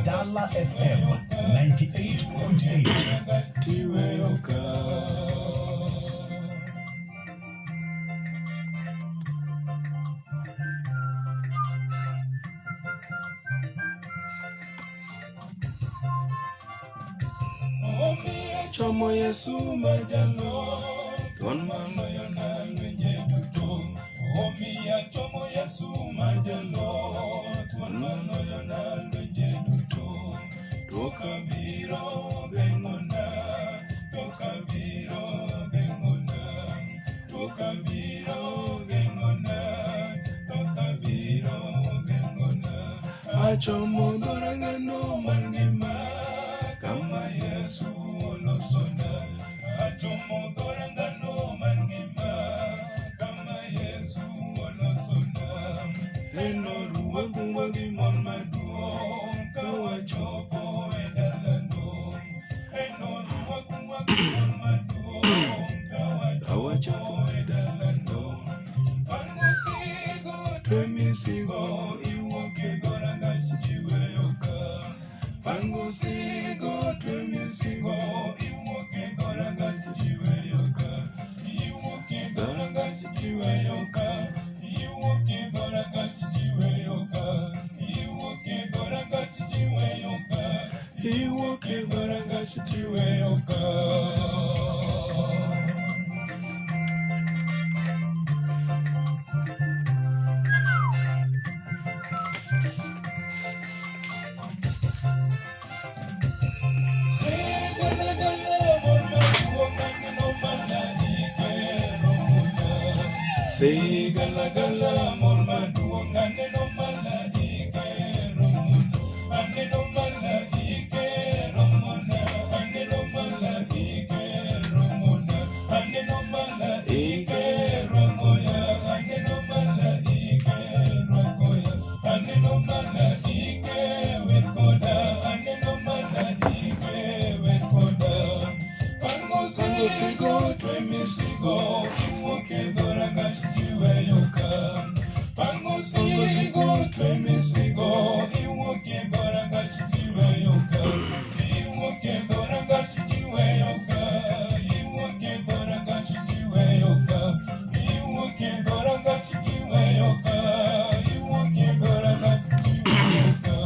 Dala FM 98.8. Chomo Yesu majalo, thuon maloyo na lwenje duto. Omiya chomo Yesu majalo, thuon maloyo na lwenje duto. Tuo biro geng'ona, tuo biro geng'ona, tuo biro geng'ona, tuo biro geng'ona. Achomo dhorangano mar ngima, kama Yesu olosona. Achomo dhorangano mar ngima, kama Yesu olosona. Neno ruwakuwa gi mor maduong' ka wachopo e dalano. Neno ruwakuwa gi mor maduong' ka wachopo e dalano. Bang' osigo twe misigo iwuok e dhorangach jiweyo ka. Bang' osigo twe misigo iwuok e dhorangach jiweyo ka. Iwuok e dhorangach jiweyo ka. Iwuok e dhorangach jiweyo ka. Iwuok e dhorangach jiweyo ka. Iwuok e dhorangach jiweyo ka. Sigalagala mor maduong' aneno malaike romona, aneno malaike romona, aneno malaike romona, aneno malaike romoya, aneno malaike rokoya, aneno malaike wer koda, aneno malaike wer koda. Pango sigo twe misigo iwuok e dhorangach jiweyo ka. Pango sigo twe misigo iwuok e dhorangach jiweyo ka. Iwuok e dhorangach jiweyo ka. Iwuok e dhorangach jiweyo ka. Iwuok e dhorangach jiweyo ka. Iwuok e dhorangach jiweyo ka.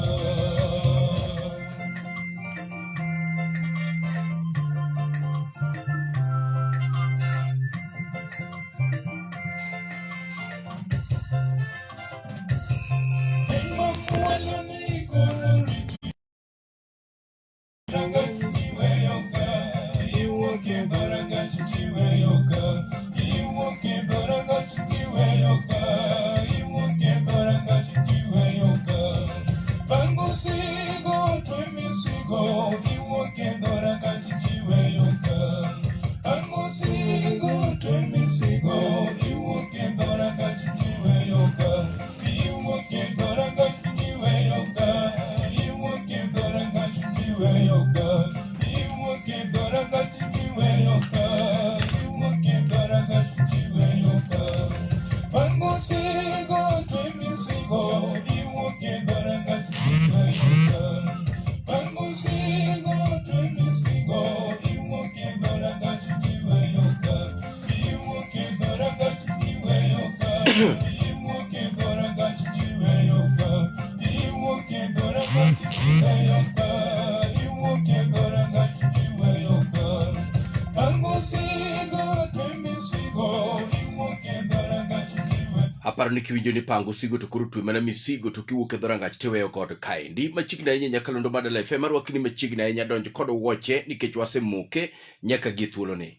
Aparo ni kiwinjo ni pango osigo to koro twe mana misigo to kiwuok e dhorangach tiweyo kod kaendi. Machiegni ahinya nyakalondo mar Dala FM arwaki ni machiegni ahinya donj kod wuoche nikech wasemoke nyaka gi thuoloni.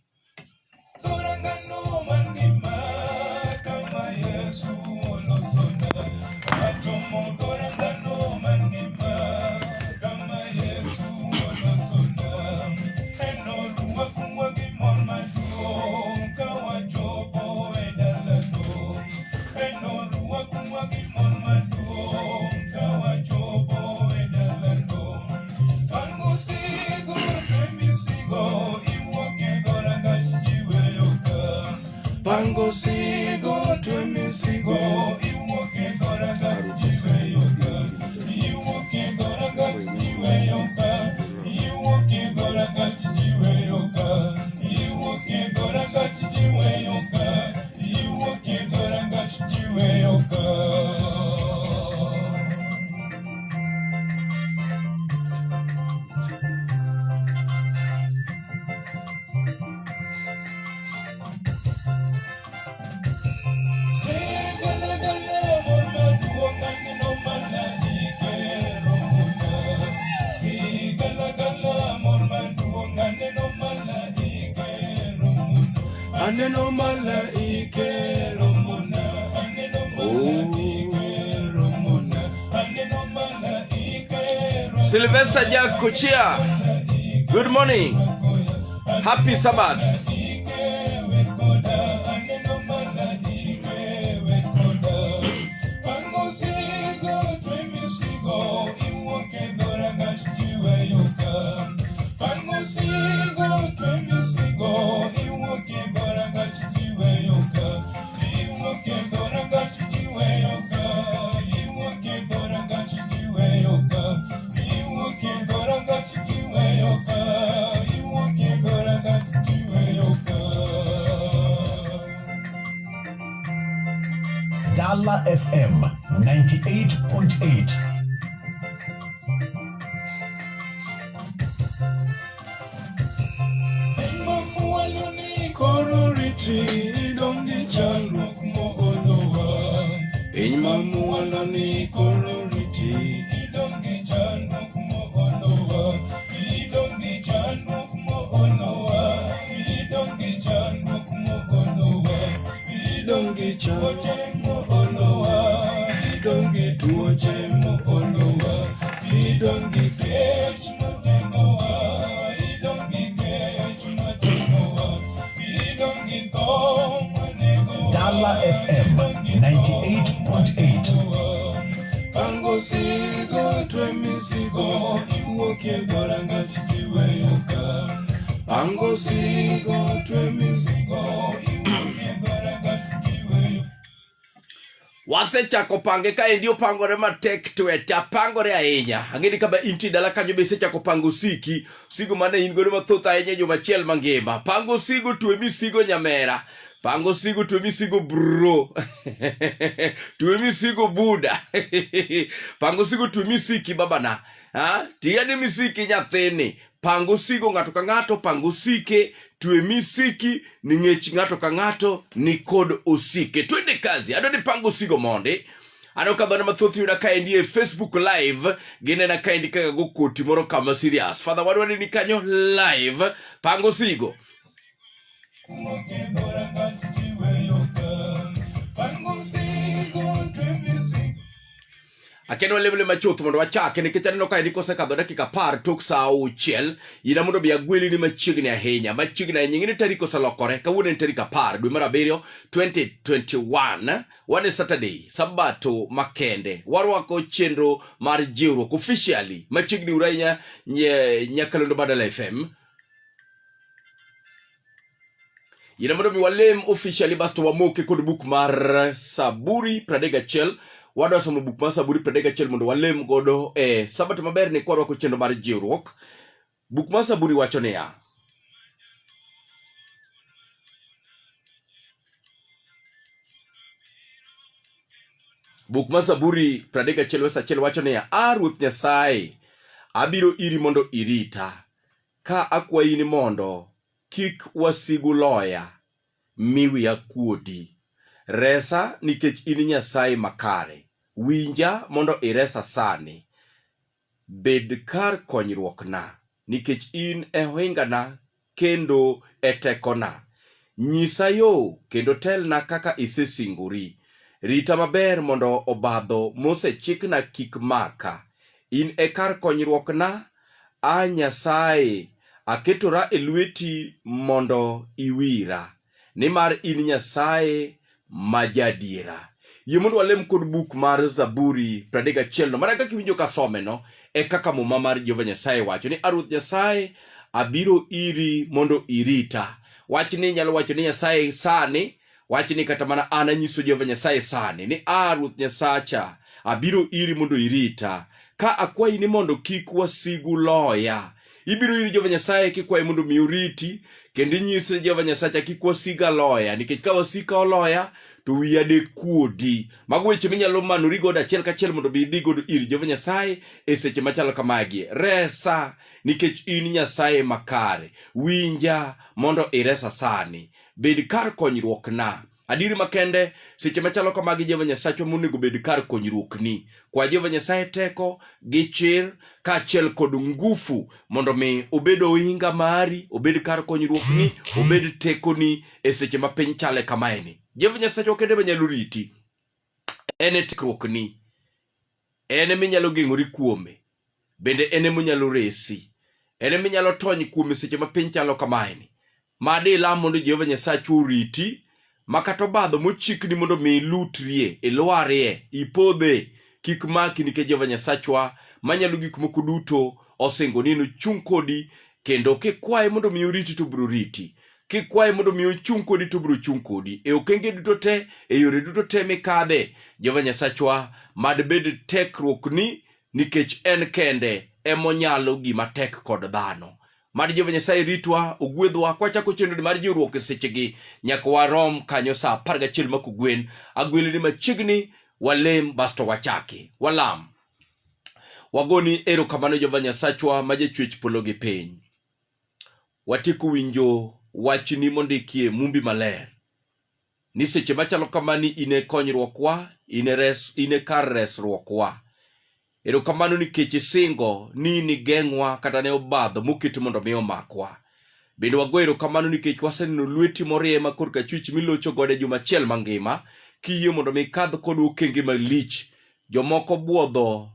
Pango sigo twe misigo iwuok e dhoranga jiweyo ka iwuok e dhoranga jiweyo ka iwuok e dhoranga jiweyo ka iwuok e dhoranga jiweyo ka iwuok e dhoranga jiweyo ka. Aneno malaike romona, aneno malaike romona, aneno malaike romona. Sylvester Jack Kuchia, good morning. Happy Sabbath. Dala FM 98.8. Piny mamwalo ni koro riti, idong' gi chandruok moolowa, idong' gi chandruok moolowa, idong' gi chandruok moolowa, idong' gi tuoche moolowa, idong' gi tuoche moolowa, idong' gi kech matengowa, idong' gi kech matengowa, idong' gi tho manegowa. Dala FM 98.8. Pango sigo twe misigo iwuok e dhoranga jiweyo ka. Pango sigo twe misigo iwuok e dhoranga jiweyo. Wasechako pange kaendi opangore matek tweta pangore ahinya. Ang'e ni kama intie dala kanyo be isechako pango osiki. Osigo mane in godo mathoth ahinya e juma achiel mangima. Pango osigo twe misigo nyamera. Pango osigo twe misigo bro. Twe misigo buda. Pango osigo twe misiki babana. Ha? Tiyane misiki nyathini. Pang osigo ng'ato ka ng'ato, pang osike, twe misiki ning'ech ng'ato ka ng'ato ni kod osike. Twende kazi, adwa ni pang osigo mondi. Aneno ka dhano mathoth yuda kaendi e Facebook live, ginena kaendi kaka go koti moro kama serious. Father wadwa ni kanyo live, pang osigo. Iwuok e dhoranga jiweyo ka. Pango osigo twe misigo. Akia ni walemle machuth mondo wachake nikech aneno ka endi kosekadho dakika apar tok saa auchiel ina mondo mi agweli ni machiegni ahinya machiegni ahinya ing'e ni tarik oselokore kawuono en tarik apar dwe mar abiriyo 2021 wan e Saturday sabato makende warwako chenro mar jiwruok officially machiegni uru ahinya nyakalondo Badala FM Yine mondo mi walem officially basto wamoke kod buk mar Saburi 31. Wadwa somo buk mar Saburi 31 mondo walem godo e sabato maber ni kwarwako chenro mar jiwruok. Buk mar Saburi wacho niya, Buk mar Zaburi 31 wes achiel wacho niya, A Ruoth Nyasaye, abiro iri mondo irita. Ka akwayi ni mondo kik wasigu loya, mi wiya kuodi. Resa nikech in Nyasaye makare. Winja mondo iresa sani. Bed kar konyruokna, nikech in e ohingana kendo e tekona. Nyisa yo kendo telna kaka isesingori. Rita maber mondo obadho mosechikna kik maka. In e kar konyruokna, A Nyasaye, aketora e lweti mondo iwira, nimar in Nyasaye ma jaadiera. Yie mondo walem kod buk mar Zaburi 31 no, mana kaka iwinjo kasome no, e kaka muma mar Jehova Nyasaye wacho ni, A Ruoth Nyasaye, abiro iri mondo irita. Wachni inyalo wacho ni Nyasaye sani, wachni kata mana an anyiso Jehova Nyasaye sani ni, A Ruoth Nyasacha, abiro iri mondo irita. Ka akwayi ni mondo kik wasigu loya, Ibiro ir Jehova Nyasaye kikwaye mondo mi oriti, kendo inyise Jehova Nyasacha kik wasiga loya, nikech ka wasika oloya to wiya de kuodi. Mago weche minyalo manori godo achiel kachiel mondo mi idhi godo ir Jehova Nyasaye e seche machalo kamagi. Resa nikech in Nyasaye makare. Winja mondo iresa sani. Bed kar konyruokna. Adieri makende, seche machalo kamagi Jehova Nyasachwa monego bed kar konyruokni. Kwa Jehova Nyasaye teko gi chir kaachiel kod ngufu mondo mi obed ohinga mari, obed kar konyruokni, obed tekoni e seche ma piny chale kamaeni. Jehova Nyasachwa kende manyalo riti. En e tekruokni. En ema inyalo geng'ori kuome. Bende en ema onyalo resi. En ema inyalo tony kuome seche ma piny chalo kamaeni. Mad ilam mondo Jehova Nyasachu oriti, ma kata obadho mochikni mondo mi ilutrie, ilwarie, ipodhe, kik maki nikech Jehova Nyasachwa manyalo gik moko duto osingo ni enochung' kodi kendo kikwaye mondo mi oriti to obiro riti. Kikwaye mondo mi ochung' kodi to obiro chung' kodi. E okenge duto te, e yore duto te mikadhe, Jehova Nyasachwa mad bed tekruokni nikech en kende emonyalo gima tek kod dhano. Mad Jehova Nyasaye ritwa, ogwedhwa kwachako chenro mar jiwruok e sechegi nyaka warom kanyo saa 11 ma kogwen. Agweli ni machiegni walem basto wachaki. Walam. Wagoni erokamano Jehova Nyasachwa ma jachwech polo gi piny. Watieko winjo wachni mondikie Mumbi maler. Ni seche machalo kamani in e konyruokwa, in e res, in e kar resruokwa. Erokamano nikech isingo ni nigeng'wa kata ne obadho moketi mondo mi omakwa. Bende wago erokamano nikech waseneno lweti morie ma korka achwich milocho godo e juma achiel mangima, kiyie mondo mi ikadh kodwa okenge malich. Jomoko buodho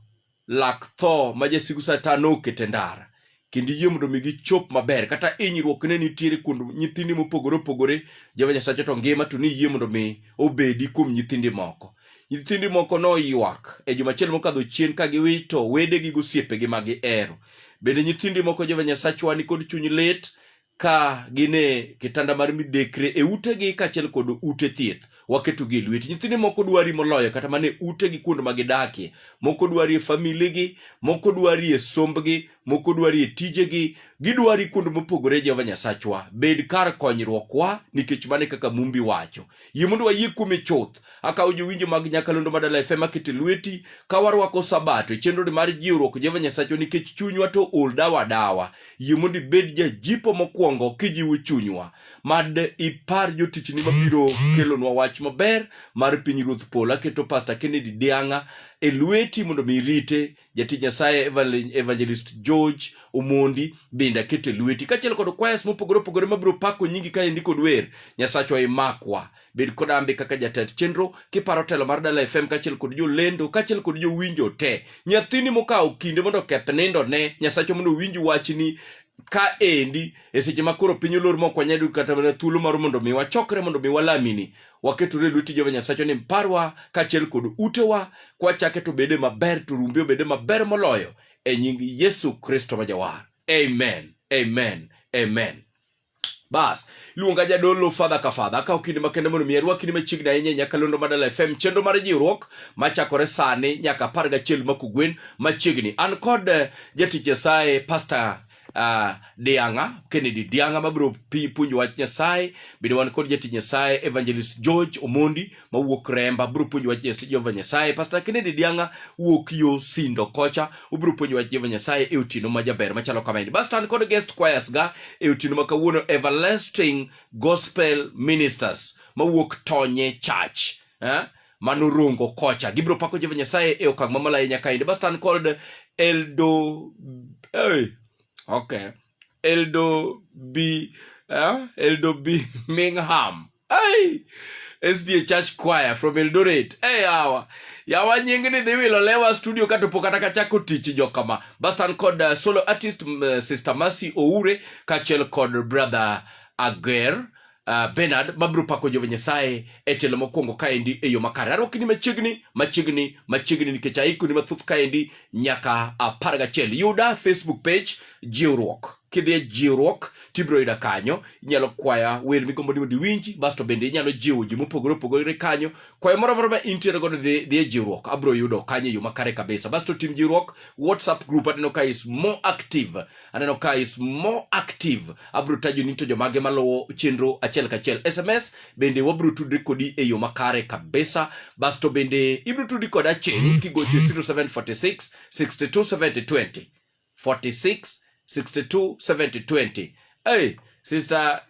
lak tho ma jasigu Satan noketo e ndara kendo iyie mondo mi gichop maber kata hinyruok ne nitiere kuom nyithindi mopogore opogore Jehova Nyasaye to ngima to ni iyie mondo mi obedi kuom nyithindi moko nyithindi moko noywak e juma achiel mokadho chien ka giwito wedegi gosiepegi ma gihero bende nyithindi moko Jehova Nyasachwa nikod chuny lit ka gin e kitanda mar midekre e utegi kaachiel kod ute thieth waketogi e lweti. Nyithindo moko dwari moloyo kata mana e utegi kuond ma gidakie, moko dwari e familigi, moko dwari e sombgi, moko dwari e tijegi, gidwari kuond mopogore. Jehova Nyasachwa, bed kar konyruokwa nikech mano e kaka Mumbi wacho. Yie mondo wayie kuome chuth. Akawo jowinjo mag Nyakalondo Madala FM aketo e lweti ka warwako Sabato e chenro mar jiwruok Jehova Nyasachwa nikech chunywa to ol dawa dawa. Yie mondo ibed jajipo mokwongo kijiwo chunywa. Mad ipar jotichni mabiro kelonwa wach maber mar pinyruoth polo. Aketo Pastor Kennedy Diang'a e lweti mondo mi irite. Jatich Nyasaye Evangelist George Omondi bende aketo e lweti, kaachiel kod kwayas mopogore opogore mabiro pako nyingi kaendi kod wer. Nyasachwa imakwa. Bed kod ambe kaka jatend chenro kiparo telo mar Dala FM kaachiel kod jolendo kaachiel kod jowinjo te. Nyathini mokawo kinde mondo oketh nindo ne Nyasachwa mondo owinj wachni ka endi e seche ma koro piny olor ma ok wanyal yudo kata mana thuolo mar mondo mi wachokre mondo mi walamini waketore e lweti Jehova Nyasachwa ni parwa kaachiel kod utewa kwachake to obede maber to rumbe obede maber moloyo e nying Yesu Kristo ma Jawar. Amen. Amen. Amen. Bas, luonga jadolo fadha ka fadha. Akawo kinde makende mondo mi arwaki ni machiegni ahinya e nyakalondo mar Dala FM, chenro mar jiwruok machakore sani nyaka 11 ma kogwen machiegni. An kod jatich Nyasaye Pastor Dianga, Kennedy Dianga mabiro puonjo wach Nyasaye. Bende wan kod jatich Nyasaye Evangelist George Omondi mawuok Remba biro puonjo wach Jehova Nyasaye. Pastor Kennedy Dianga wuok yo Sindo kocha obiro puonjo wach Jehova Nyasaye e otieno ma jaber machalo kamaendi. Bas an kod guest choirs ga e otieno ma kawuono Everlasting Gospel Ministers mawuok Tonye Church. Eh? Mano Rongo kocha gibiro pako Jehova Nyasaye e okang' mamalo ahinya kaendi. Bas an kod Eldo hey, okay. Eldo B Eldo B Mingham. Hey! SDA Church Choir from Eldoret. Hey, yawa. Yawa nying ni dhi wilo lewa studio kato pok kata kachako tich jokama. Bas an kod solo artist Sister Mercy Oure kaachiel kod brother Ager Bernard mabiro pako Jehova Nyasaye e tielo mokwongo kaendi e yo makare. Arwaki ni machiegni, machiegni, machiegni nikech aikoni mathoth kaendi nyaka 11. Yuda Facebook page Jiwruok. Kidhi e Jiwruok tibiro yuda kanyo. Inyalo kwaya wer migombo ni mondo iwinji, basto bende inyalo jiwo ji mopogore opogore kanyo. Kwayo moro amora ma intiere godo dhi e Jiwruok, abiro yudo kanyo e yo makare kabisa. Basto tim Jiwruok WhatsApp group aneno ka is more active. Aneno ka is more active. Abiro tajo ni to jomage maluwo chenro achiel kachiel. SMS bende wabiro tudre kodi e yo makare kabisa. Basto bende ibiro tudi koda Acheng' kigocho 0746 62 70 20. 46 62 70 20. Hey, Sister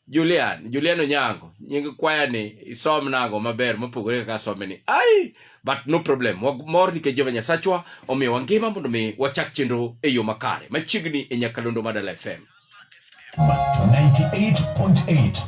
Julian, Julian Onyango, nying kwaya ni isom nago maber mopogore kaka asome ni. Ai, but no problem. Mor nikech Jehova Nyasachwa omiyowa ngima mondo mi wachak chenro e yo makare. Machiegni e nyakalondo mar Dala FM. 98.8.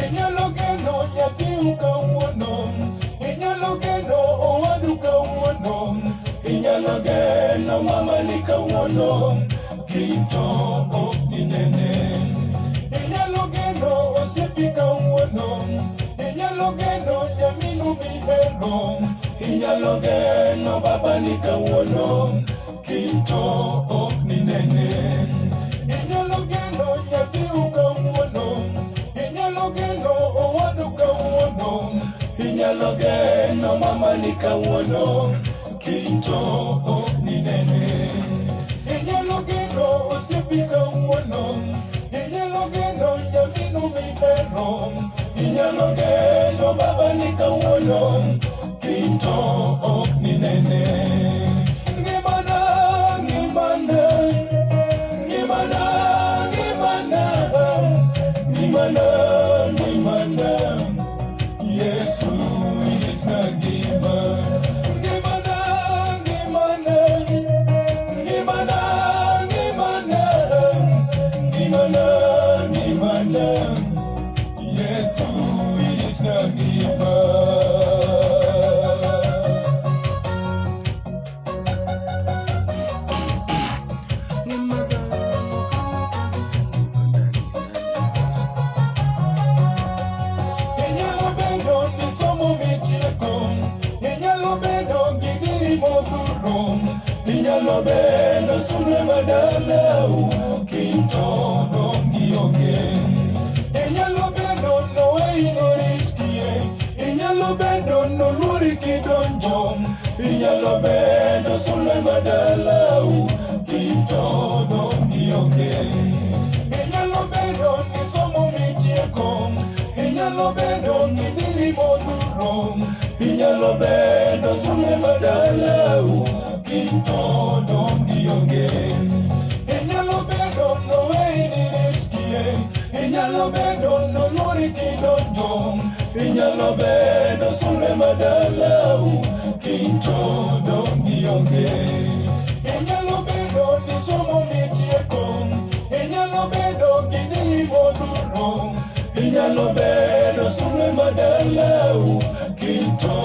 Inyalo geno nyathiu kawuono, inyalo geno owadu kawuono, inyalo geno mamani kawuono, kinto ok dinene. Inyalo geno osiepi kawuono, inyalo geno nyaminu mihero, inyalo geno babani kawuono, kinto ok ninene. Inyalo geno nyathiu kawuono, inyalo geno owadu kawuono, inyalo geno mamani kawuono, kinto ok ninene. Inyalo geno osiepi kawuono, inyalo geno nyaminu mihero, inyalo geno babani kawuono, kinto ok ninene. Ngimana, ngimana, ngimana, ngimana, ngimana, ngimana, Yesu iritna ngima. Ngimana, ngimana, ngimana, ngimana, ngimana, ngimana, Yesu iritna ngima. Inyalo bedo ni somo mitieko, inyalo bedo gi diri modhuro, inyalo bedo sulwe madalau, kinto dong' gionge. Inyalo bedo noweyi norit kie, inyalo bedo noluori kidonjo, inyalo bedo sulwe madalau, kinto dong' gionge. Inyalo bedo ni somo mitieko, inyalo bedo gi diri modhuro, inyalo bedo sulwe madalau, kinto dong' gionge. Inyalo bedo noweyi nirit kie, inyalo bedo noluori kidonjo, inyalo bedo sulwe madalau, kinto dong' gionge. Inyalo bedo ni somo mitieko, inyalo bedo gi diri modhuro, inyalo bedo sulwe madalau, kinto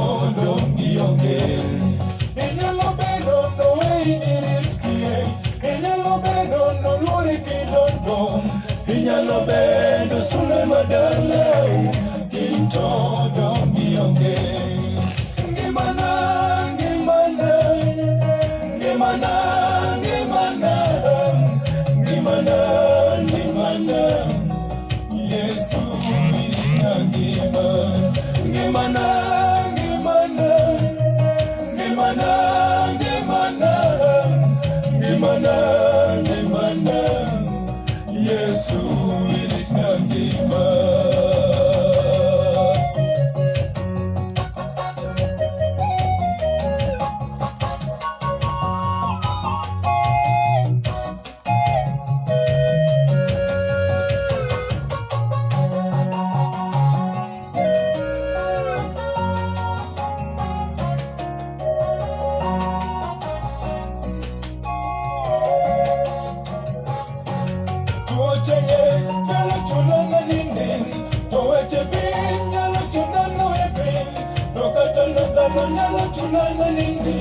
chuna nindi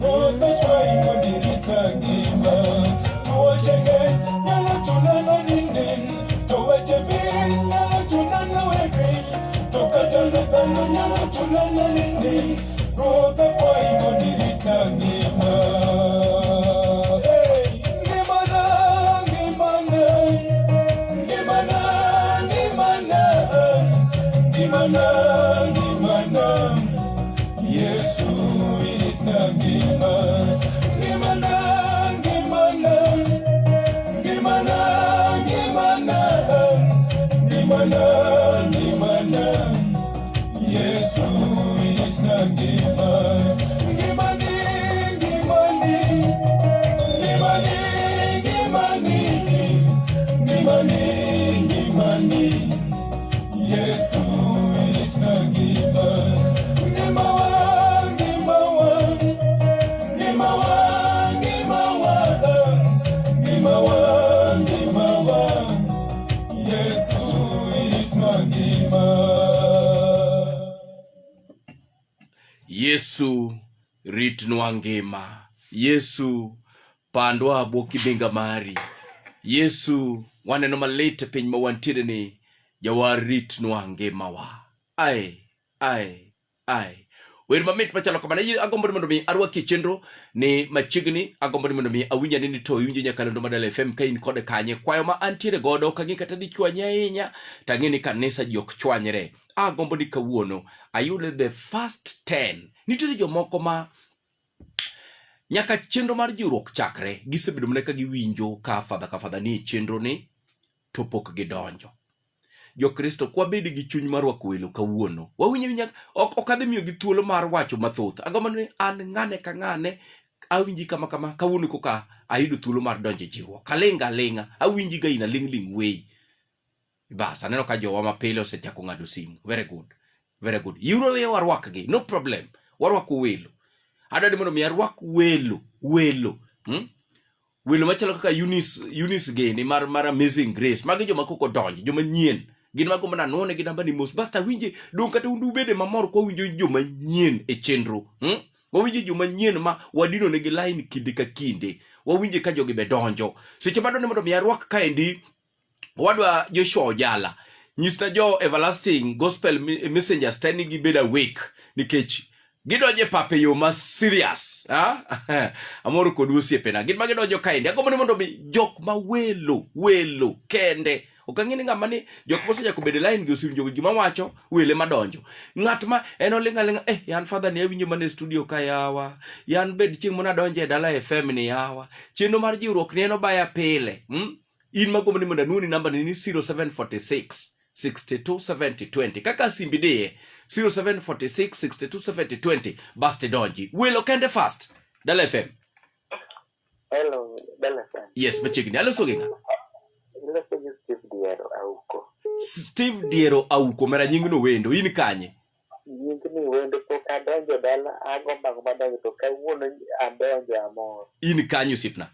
Ruoth akwayi mondo iritna ngima Tuoche ng'eny nyalo chuna nindi To weche piny nyalo chuna nawe piny To kata na dhano nyalo chuna nindi Ruoth akwayi mondo iritna ngima Hey! Ngimana, ngimana Ngimana, ngimana Ngimana, ngimana Yesu iritna ngima Ngimana, ngimana Ngimana, ngimana Ngimana, ngimana Yesu iritna ngima Ngimani, ngimani Ngimani, ngimani Ngimani, ngimani Yesu iritna ngima Ngimawa, ngimawa Ngimawa, ngimawa Ngimawa, ngimawa Yesu iritna ngima Yesu ritnwa ngima. Yesu pandwa bwo kibinga mari. Yesu waneno malit e piny ma wantiere ni jawar ritnwa ngimawa. Ai, ai, ai. Wer mamit machalo kamano. Agombo ni mondo mi arwaki e chenro ni machiegni. Agombo ni mondo mi awinj ane ni to iwinjo nyakalondo ma Dala FM ka in kode kanye. Kwayo ma antiere godo ok ang'e kata dhi chwanyi ahinya to ang'e ni kanisa ji ok chwanyre. Agombo ni kawuono ayud the first 10. Nitiere jomoko ma nyaka chenro mar jiwruok chakre gisebedo mana ka giwinjo ka fadha ka fadha ni e chenro ni to pok gidonjo. Jokristo kwabed gi chuny mar rwako welo kawuono. Wawinjo awinja ok ok adhi miyogi thuolo mar wacho mathoth. Agombo ni an ng'ane ka ng'ane awinji kama kama kawuono koka ayudo thuolo mar donjo e jiwruok. Aling' aling'a awinji ga in aling' ling' weyi. Bas aneno ka jowa mapile osechako ng'ado simu. Very good. Very good. Yiuru weyo warwakgi. No problem. Warwako welo. Adwa ni mondo mi arwak welo. Welo. Welo machalo kaka Eunice, Eunice gini mar, mar Amazing Grace. Magi joma koko donjo, joma nyien. Gin mago mana nuone gi namba ni mos. Basta winje, dong kata undu ubede mamor kwa winjo joma nyien e chenro. Wawinje joma nyien ma wadino negi line kinde ka kinde. Wawinje ka jogi be donjo. Seche madwa ni mondo mi arwak kaendi Owadwa Joshua Ojala, nyisna jo Everlasting Gospel Messengers te ni gibed awake nikech gidonjo e pap e yo ma serious. Ha? Amor kodu osiepena. Gin ma gidonjo kaendi. Agombo ni mondo mi jok ma welo, welo kende. Ok ang'e ni ng'ama ni jok mosechako bedo e line gi osewinjo gima wacho, wele madonjo. Ng'at ma en oling' aling'a, eh, yan father ni awinjo mana e studio ka yawa. Yan bed chieng' mona donjo e Dala FM ni yawa. Chenro mar jiwruok ni en obaya pile. In magombo ni mondo anuoni namba ni 0746 62 70 20 kaka simbi diye 0746 62 70 20 bas tidonji welo kende fast Dala FM Hello, Dala FM. Yes, machiegni aloso gi ng'a? Iloso gi Steve Diero Auko. Steve Diero Auko mera nyingno wendo in kanye? Nyingni wendo pok adonjo dala agombo agomba donjo to kawuono adonjo amor. In kanye osiepna?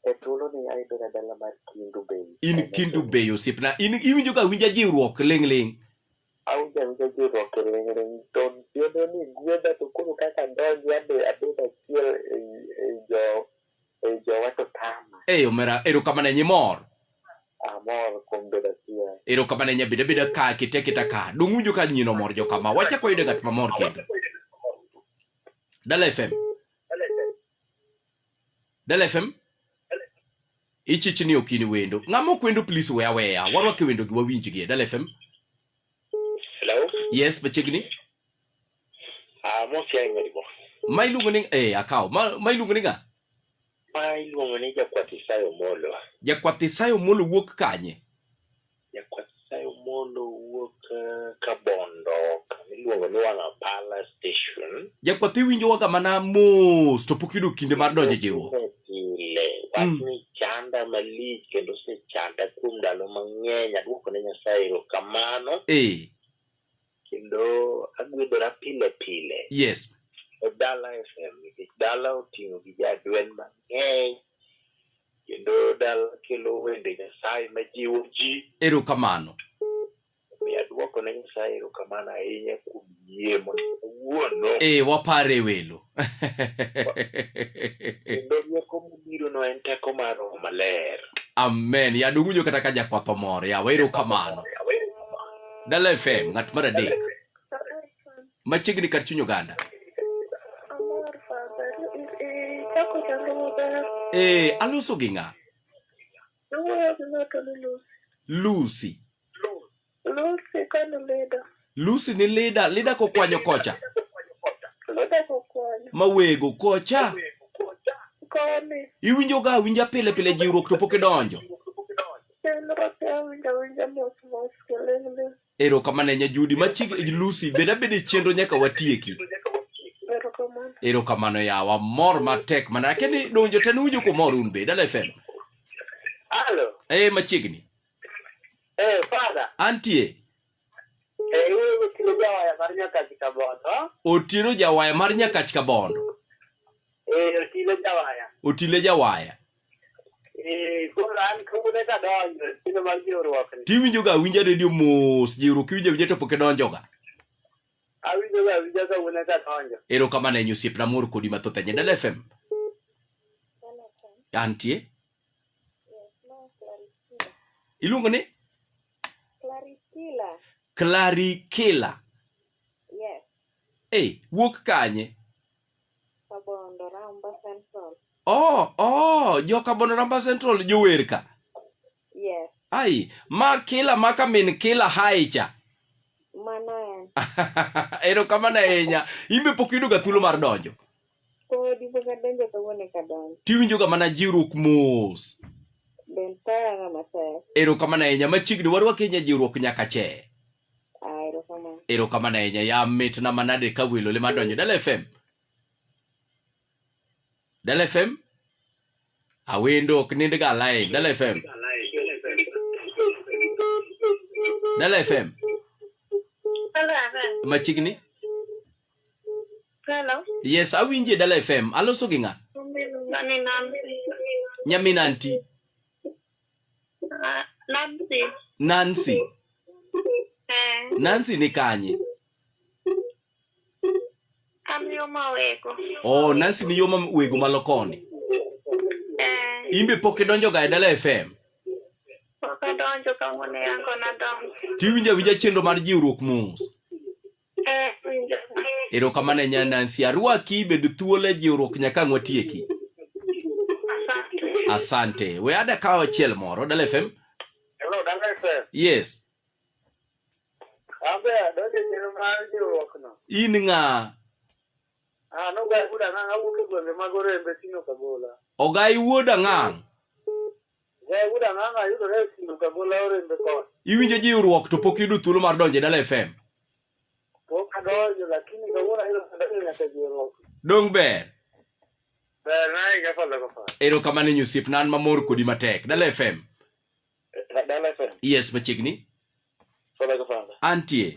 E thuoloni ayudora dala mar Kindu Bay. In Kindu Bay osiepna. In iwinjo ga winja jiwruok ling' ling'. Awinjo awinja jiwruok ling' ling' to chenro ni gwedha to koro kaka adonjo abe abed achiel ei ei jo ei jowa to tama. Eh omera erokamano ahinya imor. Amor kuom bedo achiel. Erokamano ahinya bed abeda ka kete aketa ka. Dong' winjo ka nyino mor jokama. Wachak wayude ng'at mamor kendo. Dala FM. Dala FM. Ichich ni ok in wendo. Ng'ama ok wendo please we aweya. Warwake wendo gi wawinjgi. Dala FM. Hello. Yes, machiegni. Ah, mosi ahinya Dibo. Ma iluongo ni eh akawo. Ma iluongo ni ng'a? Ma iluongo ni Jakwath Isayo Omolo. Jakwath Isayo Omolo wuok kanye? Jakwath Isayo Omolo wuok eh, Kabondo kama iluongo ni Wang'apala Station. Jakwath iwinjowaga mana mos to pok iyudo kinde mar donjo e jiwruok. Pile wachni chanda malich kendo osechanda kuom ndalo mang'eny. Aduoko ne Nyasaye erokamano kendo agwedhora pile pile e Dala FM nikech Dala oting'o gi jadwen mang'eny kendo Dala kelo wende Nyasaye majiwo ji. Erokamano. Omiyo aduoko ne Nyasaye erokamano ahinya kuom yie mondo kawuono otieno. E wapare welo. Kendo rieko mobiro no en teko mar Roho Maler. Amen. Ya dugunjo kata ka jakwath omor. Ya erokamano. Dala FM, ng'at mar adek. Machiegni kar chuny oganda. Amor, Father. Ichako chenro maber. Eh, aloso gi ng'a? Iwuoyo gi ng'ato ni Lucy. Lucy. Lucy kani lida. Lucy ni lida, lida kokwanyo kocha. Lida kokwanyo. Mawego kocha. Koni. Iwinjo ga awinja pile pile jiwruok to pok idonjo. Chenro te awinjo awinja mos mos kiling'ling. Erokamano ahinya Judy. Machiegni Lucy, bed abeda e chenro nyaka watieki. Erokamano. Erokamano yawa, mor matek mana. Akia ni donjo te nuwinjo kumor un be, Dala FM. Halo. Eh, machiegni. Eh, father. Antie. Eh, iwuoyo gi Otieno Jawaya mar Nyakach Kabondo. Otieno Jawaya mar Nyakach Kabondo. Eh, Otile Jawaya. Otile Jawaya. Eh, koro an kawuono eka adonjo e chenro mar jiwruokni. Tiwinjo ga awinja redio mos, jiwruok iwinjo awinja to pok idonjoga. Awinjo ga awinja kawuono eka adonjo. Erokamano ahinya osiepna, amor kodi mathoth ahinya. Dala FM. Antie. Iluongo ni? Clarikila. Clarikila. Yes. Hey, wuok kanye? Kabondo Ramba Central. Oh, oh, jo Kabondo Ramba Central jower ka. Yes. Ai, ma kila maka min kila hai cha. Mano en. Erokamano ahinya. Imbe pok iyudo ga thuolo mar donjo. Podi pok adonjo kawuono eka adonjo. Tiwinjo ga mana jiwruok mos. Del taya matek. Erokamano ahinya. Machiegni warwaki e jiwruok nyaka che. Ah, erokamano. Erokamano ahinya. Ya mitna manade ka welo le madonjo. Dala FM. Dala FM. Awendo ok nind ga line. Dala FM. Dala FM. Hello, FM. Machiegni. Hello. Yes, awinji e Dala FM. Aloso gi ng'a? Mani Nancy. Nyamin anti. Ah, Nancy. Nancy. Eh, Nancy ni kanye? an yo mawego. Oh, Nancy ni yo ma wego malo koni. Eh, Imbe pok idonjo ga e Dala FM. pok adonjo kawuono yango nadonjo. Tiwinjo awinja chenro mar jiwruok mos. Eh, winjo. Erokamano ahinya Nancy. Arwaki bed thuolo e jiwruok nyaka ang' watieki. Asante. Asante. We ada kawo achiel moro. Dala FM. Hello, Dala FM. Yes. Abe adonjo e chenro mar jiwruokno. In ng'a? Ah, nogai wuod Ang'ang' awuok e gwenge mag Orembe Sino Kagola. Ogai wuod Ang'ang'. Ogai wuod Ang'ang' ayudore e Sino Kagola Orembe koni. Iwinjo jiwruok to pok iyudo thuolo mar donjo e Dala FM. Pok adonjo lakini kawuono ayudo kadonjo nyaka jiwruok. Dong' ber. Ber na ahinya Father Kofar. Erokamano ahinya osiepna an mamor kodi matek. Dala FM. Dala FM. Yes, machiegni. Father Kofar. Antie.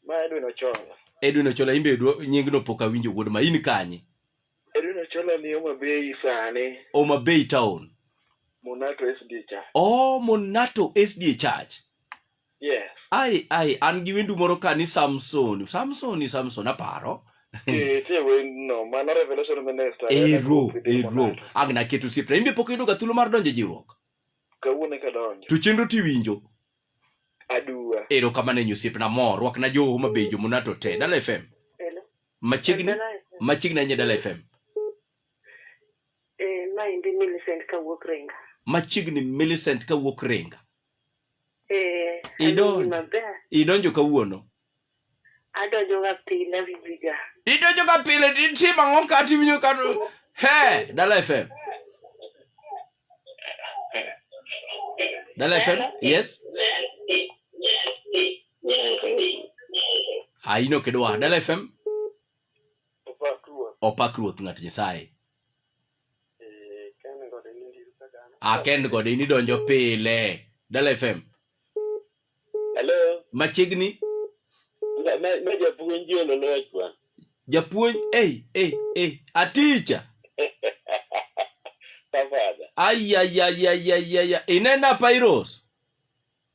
Ma Edwin Ochola. Edwin Ochola imbe nyingno pok awinjo wuod ma in kanye? Edwin Ochola ni Homa Bay sani. Homa Bay town. Monato SDA Church. Oh, Monato SDA Church. Yes. Ai ai an gi wendu moro ka ni Samson. Samson ni Samson aparo. Eh, tie wendno, mano Revelation Minister. Ero, ero. Ang' naketo osiepna. Imbe pok iyudo ga thuolo mar donjo e jiwruok. Kawuono eka donjo. To chenro tiwinjo. Aduwa. Erokamano ahinya osiepna mor. Rwakna jo Homa Bay jo Monato te. Dala FM. Hello. Machiegni Dala FM. machiegni ahinya Dala FM. Eh, maendi Millicent kawuok Ringa. Machiegni Millicent kawuok Ringa. Eh, Idonjo. awinji maber. Idonjo kawuono. Adonjo ga pile awinjiga. Idonjo ga pile titimo ang'o ka tiwinjo ka He, Dala FM. Dala FM? Yes. Ah, in ok idwa. Dala FM? Opak Ruoth. Opak Ruoth ng'at Nyasaye. Eh, ken gode ni ndiro kagana. Ah, ken gode in idonjo pile. Dala FM. Hello. Machiegni. Ma japuonj olo lochwa. Japuonj, ei, ei, ei, a teacher. Pafadha. Ai, ai, ai, ai, ai, ai, ai. Inena Pairos.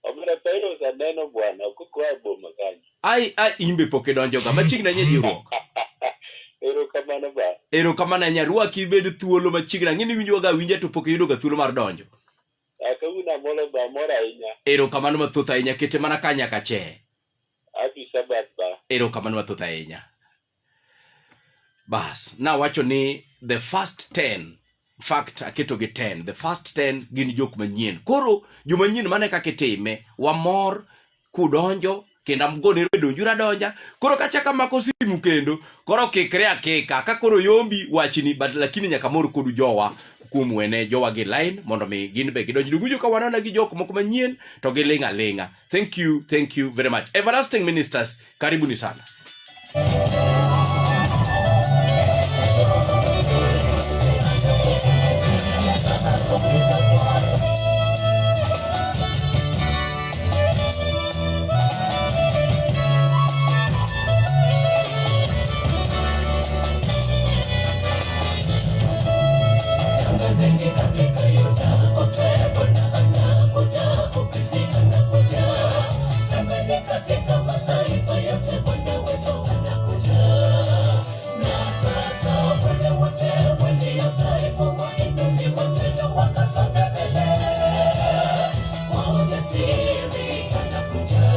Omera Pairos aneno bwana, ok okoa e boma kanyo. Ai, ai, imbe pok idonjo ga. Machiegni ahinya jiwruok. Erokamano ahinya, rwaki ibed thuolo machiegni. Ang'e ni iwinjowaga awinja to pok iyudoga thuolo mar donjo. Kawuono amolo ba amor ahinya. Erokamano mathoth ahinya, kete mana ka nyaka che. Happy Sabbath ba. Erokamano mathoth ahinya. Bas, nawacho ni the first 10, fact aketo gi 10, the first 10 gin jok manyien. Koro jomanyien mane kaka itime, wamor kudonjo kendo amgone donjuru adonja. Koro kachaka mako simu kendo, koro kikre akika, ka koro yombi wachni, but lakini nyaka mor kodu jowa kuom wene jowa gi line mondo mi gin be gidonj. Dongujo ka wanana gi jok moko manyien to giling' aling'a. Thank you very much. Everlasting Ministers, karibuni sana. Tangazeni katika Yuda kote, Bwana anakuja, upesi anakuja. Semeni katika mataifa yote, Bwana wetu anakuja. Na sasa wale wote walio dhaifu wainuliwe mbele, wakasonga mbele kwa ujasiri, anakuja.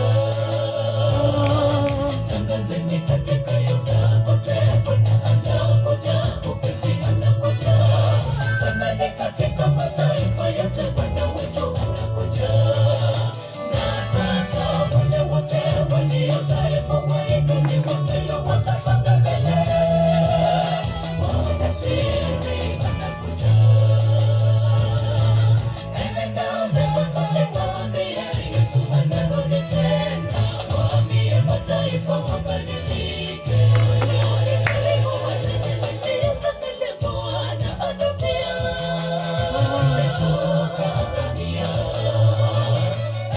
Tangazeni katika Yuda kote, Bwana anakuja, upesi anakuja. Semeni katika mataifa yote, Bwana wetu anakuja. Na sasa wale wote walio dhaifu wainuliwe mbele, wakasonga mbele kwa ujasiri, anakuja. Enenda mbele kote, waambie Yesu anarudi tena, waambie mataifa wabadilike. Bwana anakuja, wasije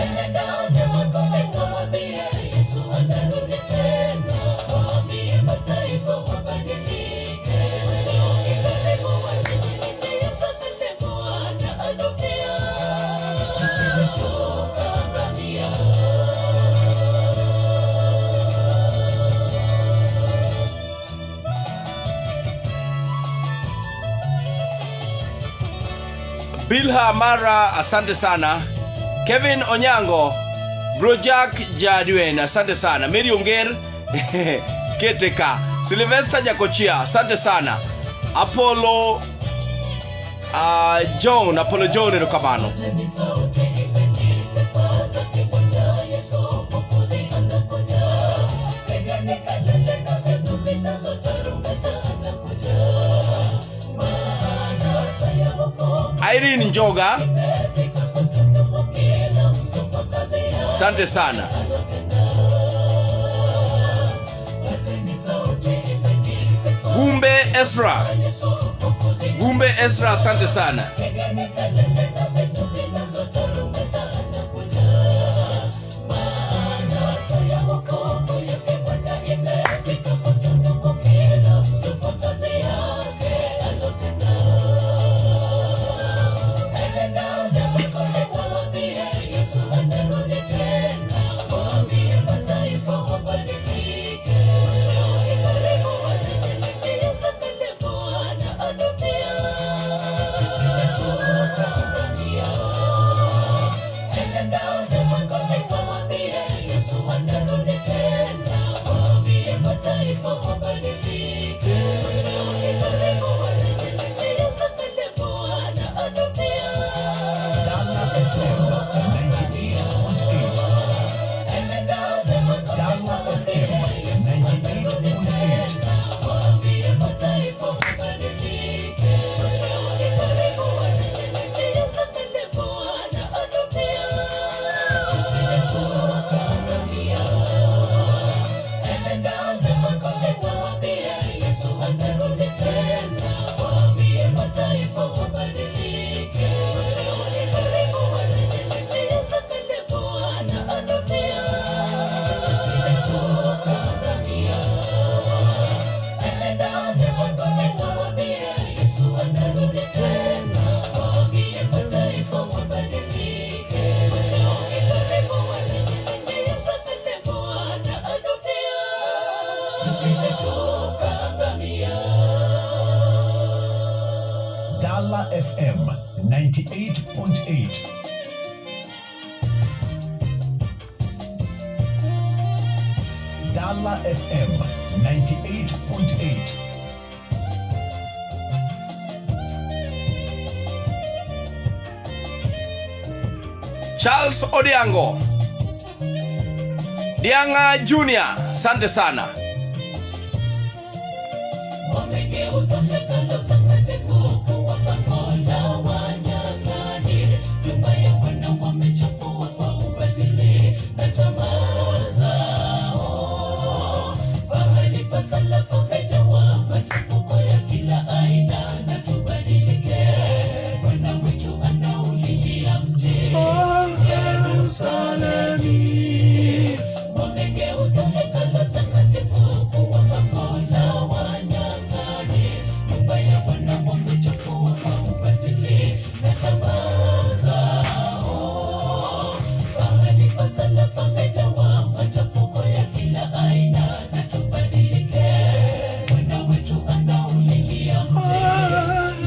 Enenda mbele kote, waambie Yesu anarudi tena, waambie mataifa wabadilike. Bwana anakuja, wasije tukaangamia. Bilha Mara, asante sana. Kevin Onyango, Brojak Jadwen, asante sana. Mary Onger, Keteka. Sylvester Jakochia, asante sana. Apollo John, Apollo John, erokamano. Pazeni sauti, imbeni sifa zake Bwana Yesu, Mwokozi anakuja. Pigeni kelele na vinubi nazo tarumbeta anakuja. Maana saa ya hukumu Irene Njoga, imefika kutunuku kila mtu kwa kazi yake asante sana. alotenda. Pazeni sauti, imbeni sifa Gumbe Ezra, Yesu, Mwokozi Gumbe Ezra, asante sana. Pigeni kelele na vinubi nazo tarumbeta anakuja. Maana saa ya hukumu yake Bwana imefika kutunuku kila mtu kwa kazi yake alotenda. Enenda mbele kote, waambie Yesu anarudi tena, waambie mataifa wabadilike. Bwana anakuja, tusije tukaangamia. Dala FM 98.8. Dala FM 98.8. Charles Odiango Dianga Junior, asante sana. Wamegeuza hekalu takatifu kuwa pango la wanyang'anyi. Nyumba ya Bwana wamechafua kwa ubatili na tamaa zao. Pahali pa sala pamejawa machafuko ya kila aina, na tubadilike. Bwana wetu anaulilia mji Yerusalemu. Wamegeuza hekalu takatifu kuwa pango la wanyang'anyi. Nyumba ya Bwana wamechafua kwa ubatili na tamaa zao. Pahali pa sala pamejawa machafuko ya kila aina, na tubadilike. Bwana wetu anaulilia mji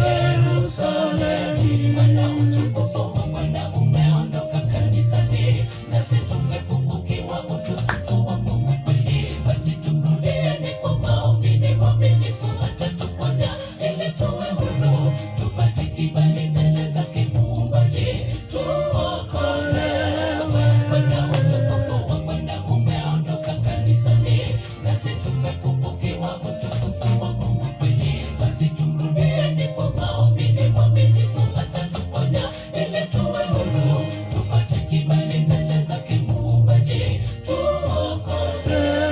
Yerusalemu. Maana utukufu wa Bwana umeondoka kanisani, nasi tumepungukiwa utukufu wa Mungu kweli. Basi tumrudieni kwa maombi, ni mwaminifu atatuponya, ili tuwe huru, tupate kibali mbele zake Muumbaji, tuokolewe. Maana utukufu wa Bwana umeondoka kanisani, nasi tumepungukiwa utukufu wa Mungu kweli. Basi tumrudieni kwa maombi, ni mwaminifu atatuponya, ili tuwe huru, tupate kibali mbele zake Muumbaji, tuokolewe.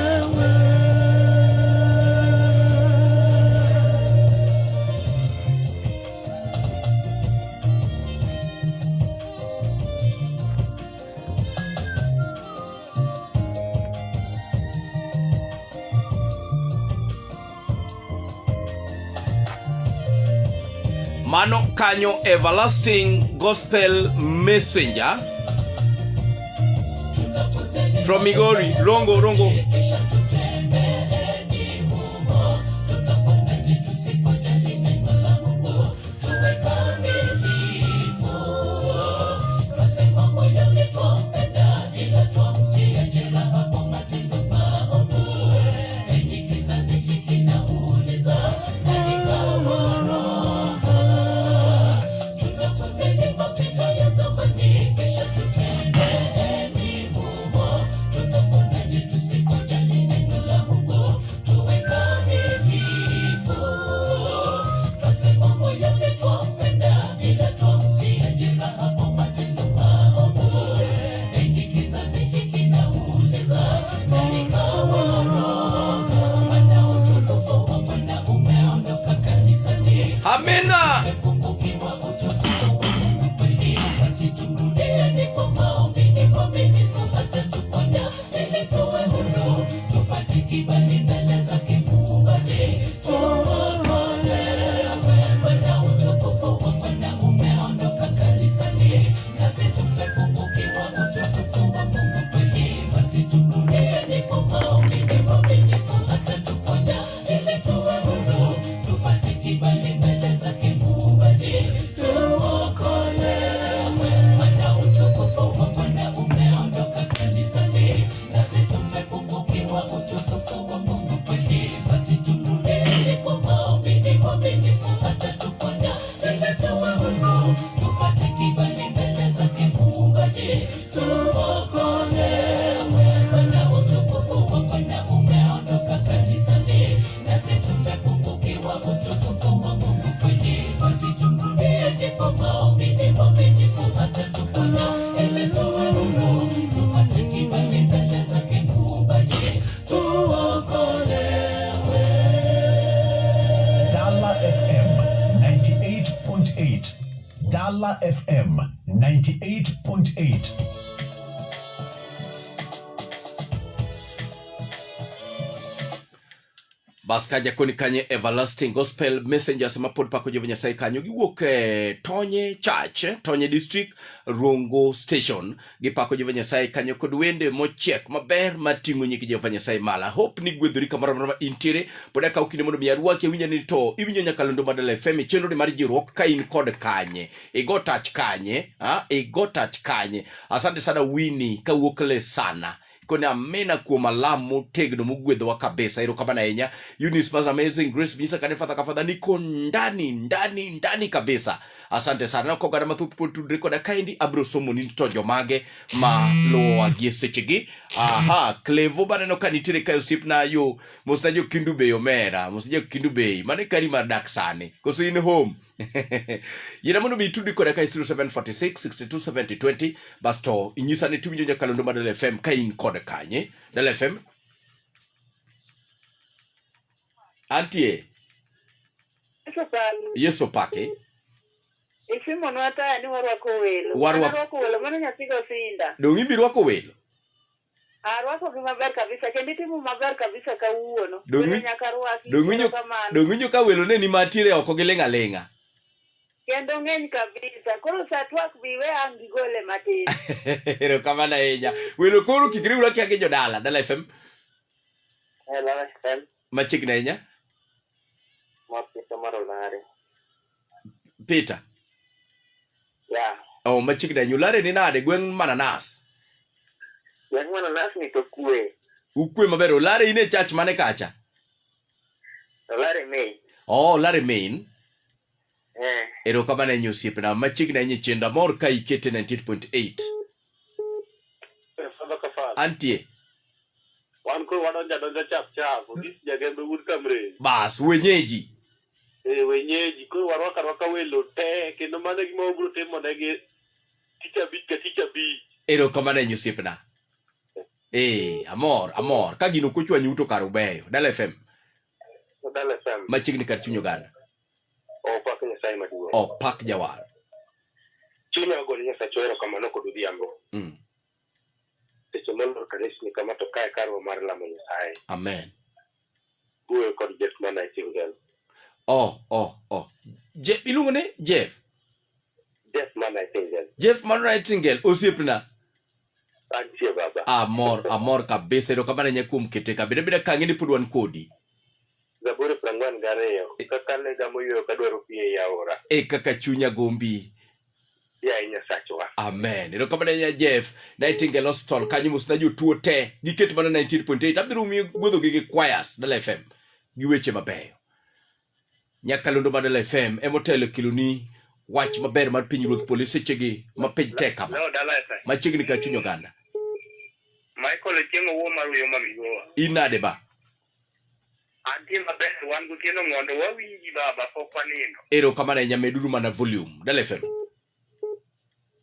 Mano kanyo Everlasting Gospel Messenger from Migori, Rongo, Rongo. Kisha tutembeeni humo, tutafanyaje tusipojali neno la Mungu? Tuwe kamilifu. Twasema moyoni twampenda, ila twamtia jeraha kwa matendo maovu. Enyi kizazi hiki nauliza, nani kawaroga? Tunafuateni mapito ya zamani, kisha tutembeeni humo. Tutafanyaje tusipojali neno la Mungu? Tuwe kamilifu. Twasema moyoni twampenda, ila twamtia jeraha kwa matendo maovu. Enyi kizazi hiki nauliza, nani kawaroga? Maana utukufu wa Bwana umeondoka kanisani. Amina. Tumepungukiwa utukufu wa Mungu kweli. Basi tumrudieni kwa maombi, ni mwaminifu atatuponya, ili tuwe huru, tupate kibali mbele zake Muumbaji, tuokolewe. Maana utukufu wa Bwana umeondoka kanisani, nasi tumepungukiwa utukufu wa Mungu kweli. Basi tumrudieni kwa maombi, ni mwaminifu atatuponya, ili tuwe huru, tupate kibali mbele zake Muumbaji, tuokolewe. Maana utukufu wa Bwana umeondoka kanisani, nasi tumepungukiwa utukufu wa Mungu kweli. Basi tumrudieni kwa maombi, ni mwaminifu atatuponya, ili tuwe huru, tupate kibali mbele zake Muumbaji, tuokolewe. Maana utukufu wa Bwana umeondoka kanisani, nasi tumepungukiwa utukufu wa Mungu kweli. Basi tumrudieni kwa maombi, ni mwaminifu atatuponya, ili tuwe huru, tupate kibali mbele zake Muumbaji, tuokolewe. Dala FM 98.8. Dala FM 98.8. Bas ka jakoni kanye Everlasting Gospel Messengers ma pod pako Jehova Nyasaye kanyo giwuok e Tonye Church, Tonye District, Rongo Station. Gipako Jehova Nyasaye kanyo kod wende mochiek maber mating'o nying Jehova Nyasaye malo. Hope ni gwedhori kamoro amora ma intiere. Pod akawo kinde mondo mi arwaki awinja ni to iwinjo nyakalondo mar Dala FM e chenro ni mar jiwruok ka in kod kanye. Igo tach kanye, ha? Igo tach kanye. Asante sana Winnie kawuok Lesana. Kone amina kuom alam motegno mogwedhowa kabisa. Erokamano ahinya. Eunice mas amazing grace misa kane fadha ka fadha niko ndani ndani ndani kabisa. Asante sana. Ka oganda mathoth pod tudre koda kaendi abiro somo ni to jomage ma luwowa gi sechegi. Aha, Clevo baneno ka nitiere kae osiepna yo mosna jo Kindu Bay omera, mosna jo Kindu Bay. Mano e kari mar dak sani. Koso in home. Yiena mondo mi itudi koda ka 0746 62 70 20 basto inyisa ni tiwinjo nyakalondo mar Dala FM ka in kod kanye. Dala FM. Antie. Yesu paki. Yesu paki. Isimonwa taya ni warwako welo. Warwako welo mano nyathi gosinda. Dong' ibi rwako welo? Arwako gi maber kabisa kendo itimo maber kabisa kawuono. Dong' Welo nyaka rwaki. Dong' winjo ka welo ne ni matiere oko giling' aling'a. Kendo ng'eny kabisa. Koro sa twak bi we ang' gigole matin. Erokamano ahinya. Welo koro kik riwra kia gi jodala. Dala FM. Hello, FM. Machiegni ahinya. Ma Peter mar Olare. Peter. Yeah. Oh, machiegni ahinya. Olare ni nade gweng' Mananas? Gweng' Mananas ni to kwe. Ukwe maber. Olare in e church mane kacha? Olare main. Oh, Olare main. Eh. Erokamano ahinya osiepna. Machiegni ahinya e chenro. Amor ka ikete 98.8. Father ka father. Antie. Wan koro wadonjo adonja chap chap. Ogis jagembe wuod Kamreri. Bas, wenyeji. Eh, wenyeji. Koro warwako arwaka welo te kendo mano e gima wabiro timo negi tich abich ka tich abich. Erokamano ahinya osiepna. Eh, amor, amor. Ka gino ok ochwanyi to kar ubeyo. Dala FM. Dala FM. Machiegni kar chuny oganda. Opak Nyasaye maduong'. Opak jawar. Chunya ogone Nyasaye erokamano kod odhiambo. Seche molor kanisni kama to kae karwa mar lamo Nyasaye. Amen. Wuoyo kod Jeff ma Nightingale. Oh, oh, oh. Je, iluongo ni Jeff? Jeff ma Nightingale. Jeff ma Nightingale, osiepna. Antie baba. Amor, amor kabisa. Erokamano ahinya kuom kete ka. Beda beda kang'e ni pod wan kodi. Zaburi 42. Kaka lega moyweyo kadwaro pi ei aora. E kaka chunya gombi. Yaye Nyasachwa. Amen. Erokamano ahinya Jeff. Nightingale Hospital kanyo mosna jotuo te. Giket mana 98.8. Abiro miyo gwedhogi gi choirs Dala FM gi weche mabeyo. Nyakalondo mar Dala FM emotelo keloni wach maber mar piny ruoth polo e sechegi ma piny tek kama. Dala FM. Machiegni ka chuny oganda. Michael Ochieng' owuo mar Uyoma Migowa. In nade ba? Antie maber, wan gotieno ng'ondo wawinji baba pok wanindo. Erokamano ahinya meduru mana volume. Dala FM.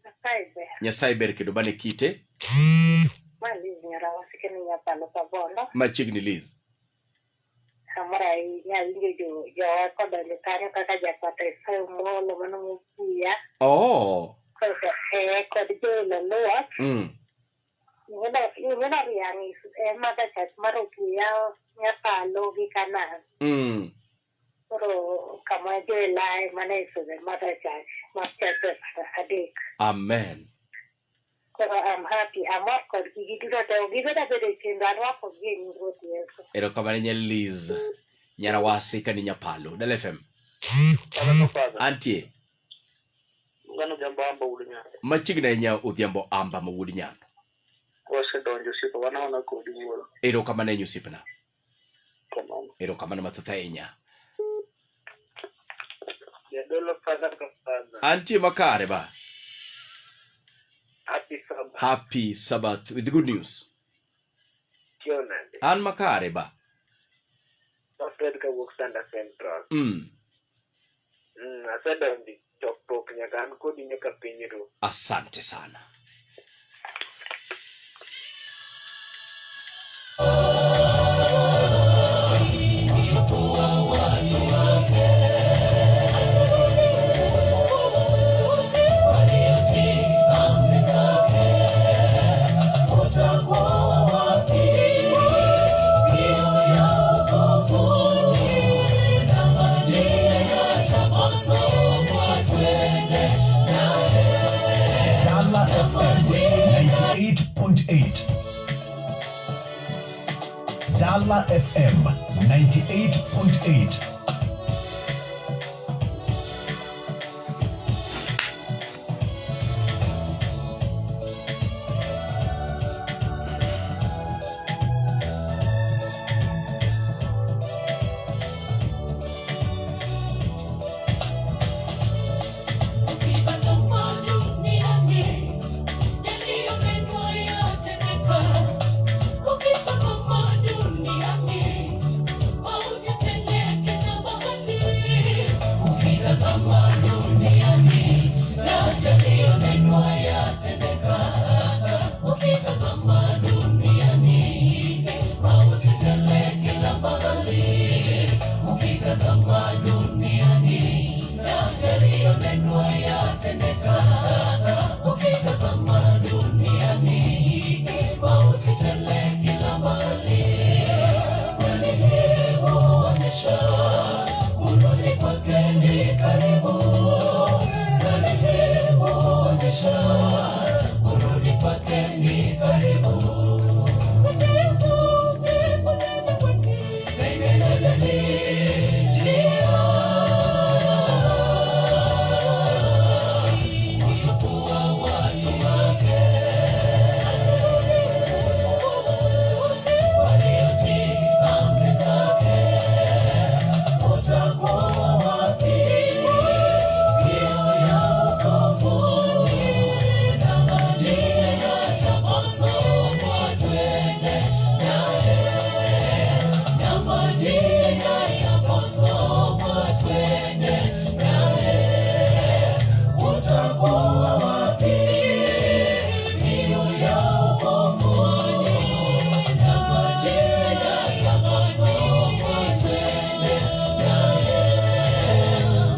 Nyasaye ber. Nyasaye ber kendo mane kite. Ma Liz Nyarawasike ni Nyapalo Kabondo. Machiegni Liz. Amor ahinya awinjo jo jowa kodonjo kanyo kaka Jakwata Isaya Omolo mano mokuya. Oh. Kod kod Joel Oluoch. Ing'eno riang' e mother church mar Okiya Nyapalo gi Kanan. Koro kama Joel ae mano e the mother church mar churches adek. Amen. Koro I'm happy, amor kodgi giduto te gibedo abedo e chenro arwakogi e nying Ruoth Yesu. Erokamano ahinya Liz Nyarawasi kani Nyapalo. Dala FM. Father. Antie. Ngano jambo amba wuod Nyando. Machiegni ahinya Odhiambo Amba ma wuod Nyando. Wasedonjo osiepa wanaona kodi wuoro. Erokamano ahinya osiepna. Kamano. Erokamano mathoth ahinya. Jadolo Father ka Father. Antie makare ba. Happy Sabbath. Happy Sabbath with good news. Tiyo nade? An makare ba. Alfred kawuok Sanda Central. Asedonjo chokruok nyaka an kodi nyaka piny ru. Asante sana. Utakuwa wapi? Siku ya wokovu. 98.8. Dala FM 98.8. Ukitazama duniani, yaliyonenwa yatendeka. Ukitazama duniani, mauti tele kila mahali. Ukitazama duniani, na yaliyonenwa yatendeka. Ukitazama duniani, mauti tele kila mahali. Ukitazama duniani, na yaliyonenwa yatendeka. Ukitazama duniani, mauti tele kila mahali. Kweli hii huonyesha kurudi kwake ni karibu. Kweli hii huonyesha kurudi kwake ni karibu. Tengenezeni njia kuchukua watu wake waliotii amri zake. Utakuwa wapi siku ya hukumu na majina yataposomwa twende naye, na majina yataposomwa twende naye. Utakuwa wapi siku ya hukumu na majina yataposomwa twende naye,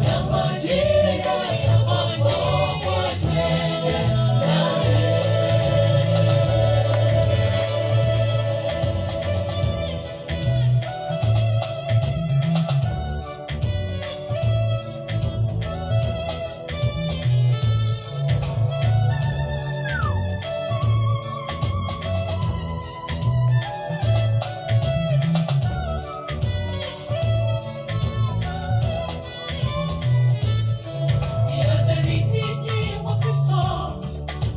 na majina yataposomwa twende naye. Jihadharini ninyi Wakristo,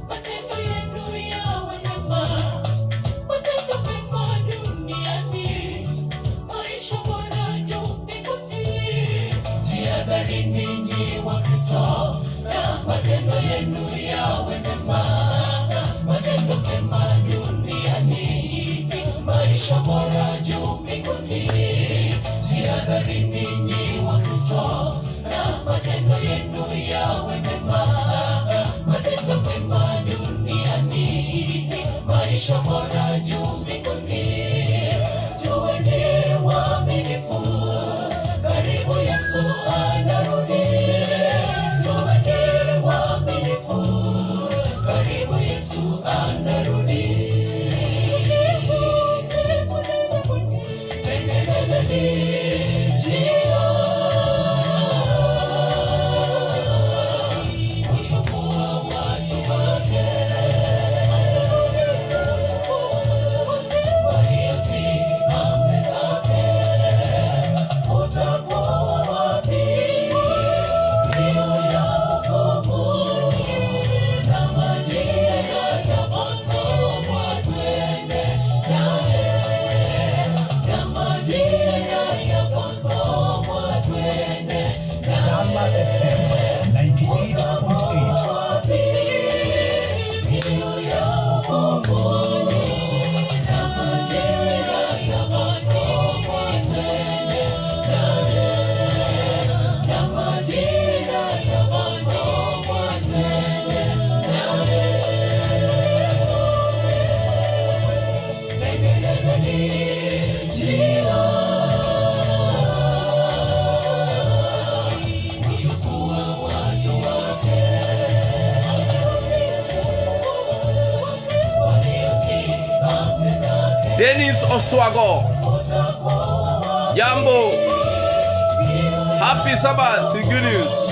matendo yenu yawe mema, matendo mema duniani, maisha bora juu mbinguni. Jihadharini ninyi Wakristo, na matendo yenu yawe mema, matendo mema duniani, maisha bora juu mbinguni. Jihadharini ninyi Wakristo, na matendo yenu yawe mema, matendo mema duniani, maisha bora juu mbinguni. Tuweni waaminifu, karibu Yesu anarudi. Tuweni waaminifu, karibu Yesu anarudi. Tengenezeni njia kuchukua watu wake waliotii amri zake. Utakuwa wapi siku ya hukumu na majina yataposomwa twende naye, na majina yataposomwa twende Dala FM 98.8. Kuchukua watu wake waliotii amri zake. Dennis Oswago, jambo. Happy Sabbath, good news.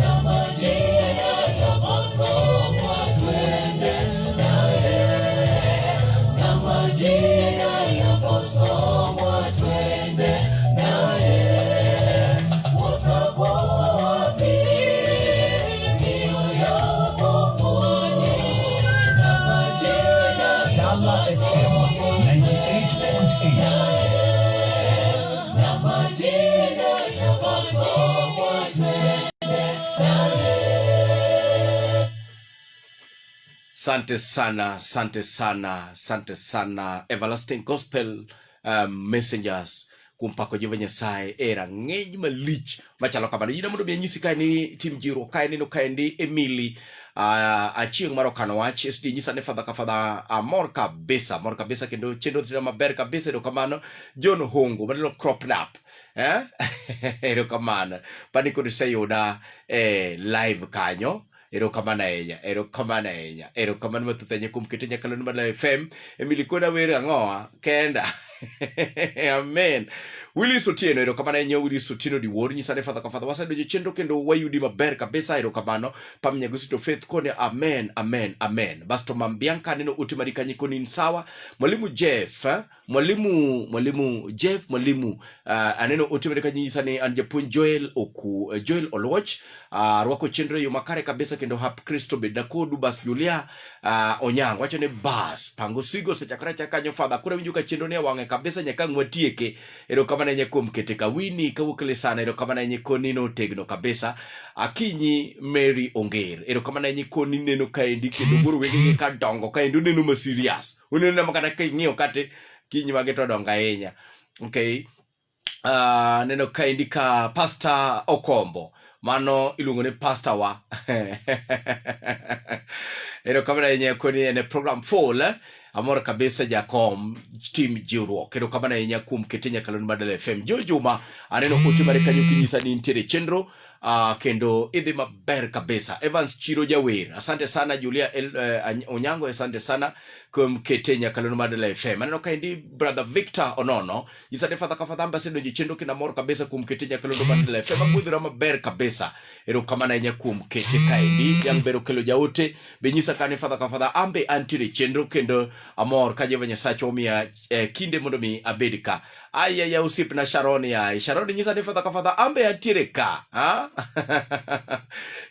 Na majina yataposomwa twende naye. Sante sana, sante sana, sante sana Everlasting Gospel Messengers kuom pako Jehova Nyasaye e rang'iny malich machalo kamano. Yina mondo mi anyisi kae ni tim jiwruok kae neno kaendi Emily achieng' mar okano wach SD nyisa ni fadha ka fadha amor kabisa, amor kabisa kendo chenro tira maber kabisa. Erokamano John Hongo maneno crop nap eh? Erokamano pani kod iseyuda eh, live kanyo. Erokamano ahinya, erokamano ahinya, erokamano mathoth ahinya kuom kete nyakalondo mar Live FM. Emily koda wer ang'owa kenda. Amen. Willis Otieno, erokamano ahinya Willis Otieno Diwuor, nyisa ni fadha ka fadha wasedonjo e chenro kendo wayudi maber kabisa, erokamano. Pam Nyagosi to Faith kone amen, amen, amen. Basto Mam Bianca neno ote mari kanyo koni in sawa. Mwalimu Jeff, eh? Mwalimu mwalimu Jeff mwalimu aneno ote mari kanyo nyisa ni an japuonj Joel Oku, Joel Oluoch rwako chenro e yo makare kabisa kendo hap Kristo bedna kodu. Bas Julia Onyango wacho ni bas pango sigo osechakore achaka kanyo fadha koro awinjo ka chenro ni e wang'e kabisa nyaka ang' watieke. Erokamano ahinya kuom kete kawini kawuok Lisana, erokamano ahinya koni notegno kabisa. Akinyi Mary Onger, erokamano ahinya koni neno kaendi kendo goro wengegi ka dongo kaendi oneno ma serious oneno ma kata king'iyo kate kinyi mage to dongo ahinya. Okay. Neno kaendi ka Pastor Okombo, mano iluongo ni pastor wa. Erokamano ahinya koni en e program full eh? Amor kabisa jakom team jiwruok. Erokamano ahinya kuom kete nyakalondo mar Dala FM. Jo Juma, aneno ote mari kanyo kinyisa ni nitiere chenro kendo idhi maber kabisa. Evans Chiro Jawer, asante sana. Julia Onyango, asante sana kuom kete nyakalondo mar Dala FM. Aneno kaendi brother Victor Onono nyisa ni fadha ka fadha ambassador donjo chenro kendo amor kabisa kuom kete nyakalondo mar Dala FM. Agwedhora maber kabisa. Erokamano ahinya kuom kete kaendi. Yang ber okelo jaote be nyisa kane fadha ka fadha ambe antiere chenro kendo amor ka Jehova Nyasacha omiya kinde mondo mi abed ka. Ayaya osiepna Sharon yaye. Sharon nyisa ni fadha ka fadha ambe antiere ka. Ha?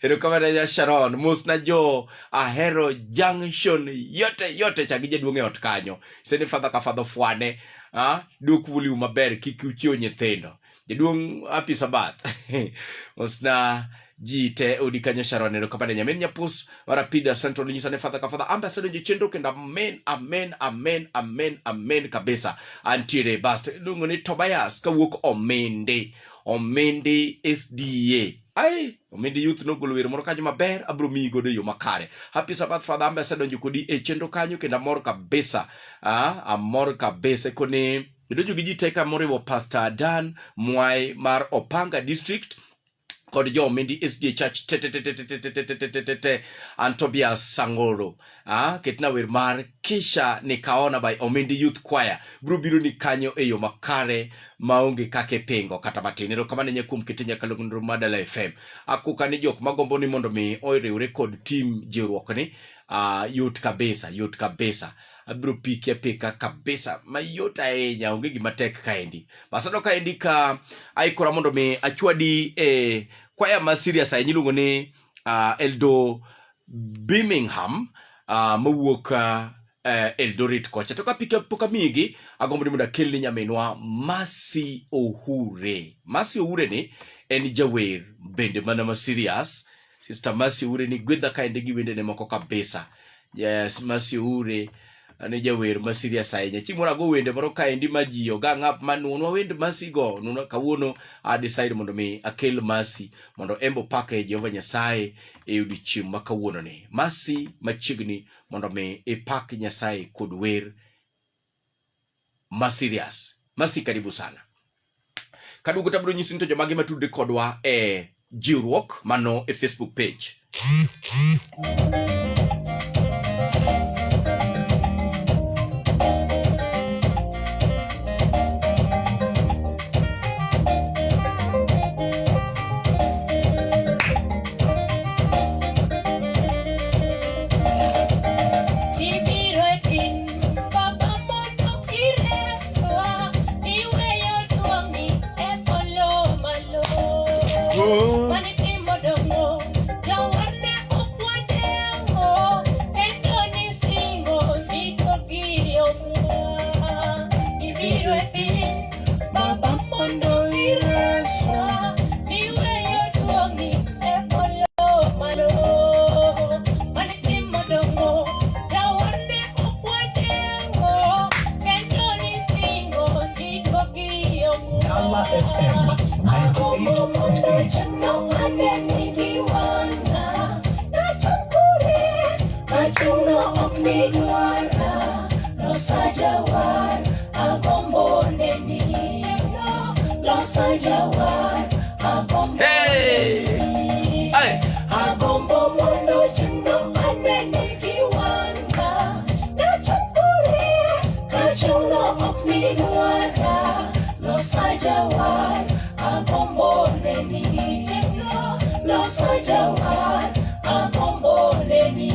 Erokamano ahinya Sharon. Mosna jo Ahero Junction yote yote chagi jaduong' e ot kanyo. Seni fadha ka fadha fwane. Ha? Duk volume maber kik uchiew nyithindo. Jaduong' happy Sabbath. Mosna ji te odi kanyo Sharon erokamano nyamin Nyapus Marapida Central nyisa ne fadha ka fadha ambe asedonjo e chenro kendo amen amen amen amen amen kabisa antiere bas iluongo ni Tobias kawuok Omindi Omindi SDA ai Omindi Youth nogolo wer moro kanyo maber abro miyi godo e yo makare. Happy Sabbath Father ambe asedonjo kodi e chenro kanyo kendo amor kabisa amor kabisa koni idonjo gi ji te ka moriwo Pastor Dan Mwai mar Opanga District kod jo Omindi SDA Church te te te te te te te te te te te te an Tobias Sangoro ketna wer mar Kisha Nikaona by Omindi Youth Choir bro biro ni kanyo e yo makare maonge kaka ipingo kata matin. Erokamano ahinya kuom kete nyakalondo mar Dala FM. Akuka ni jok magombo ni mondo mi oriwre kod team jiwruok ni yot kabisa, yot kabisa. Abiro piki apika kabisa mayot ahinya, onge gima tek kaendi. Basano kaendi ka aikora mondo mi achwadi e kwaya ma serious ahinya iluongo ni Eldo Birmingham mowuok Eldoret kocha. To kapika pok amigi, agombo ni mondo akelni nyaminwa Mercy Ohure. Mercy Ohure ni en jawer bende mana ma serious. Sister Mercy Ohure ni gwedha kaendi gi wendene moko kabisa. Yes, Mercy Ohure ni jawer ma serious ahinya. Chieng' moro ago wende moro kaendi ma ji ogang up ma nunwa wend Mercy go. Nunwa kawuono a decide mondo mi akel Mercy mondo embo pake Jehova Nyasaye e odiechieng' ma kawuono ni. Mercy machiegni mondo mi ipak Nyasaye kod wer ma serious. Mercy karibu sana. Kaduogo to abiro nyisi ni to jomage matudre kodwa e jiwruok mano e Facebook page. Ibiro e piny, Baba mondo ireswa, iweyo duong'ni e polo malo. Manitimo dongo, jawar ne ok wadewo, kendo nisingo ritogi omwa. Ibiro e piny, Baba mondo ireswa, FM 98.8. Hey! Ay! Agombo mondo chieng'no anene gi wang'a Nachokore ka chieng'no ok nidwara Losa jawar agombo neni chieng'no Losa jawar agombo neni.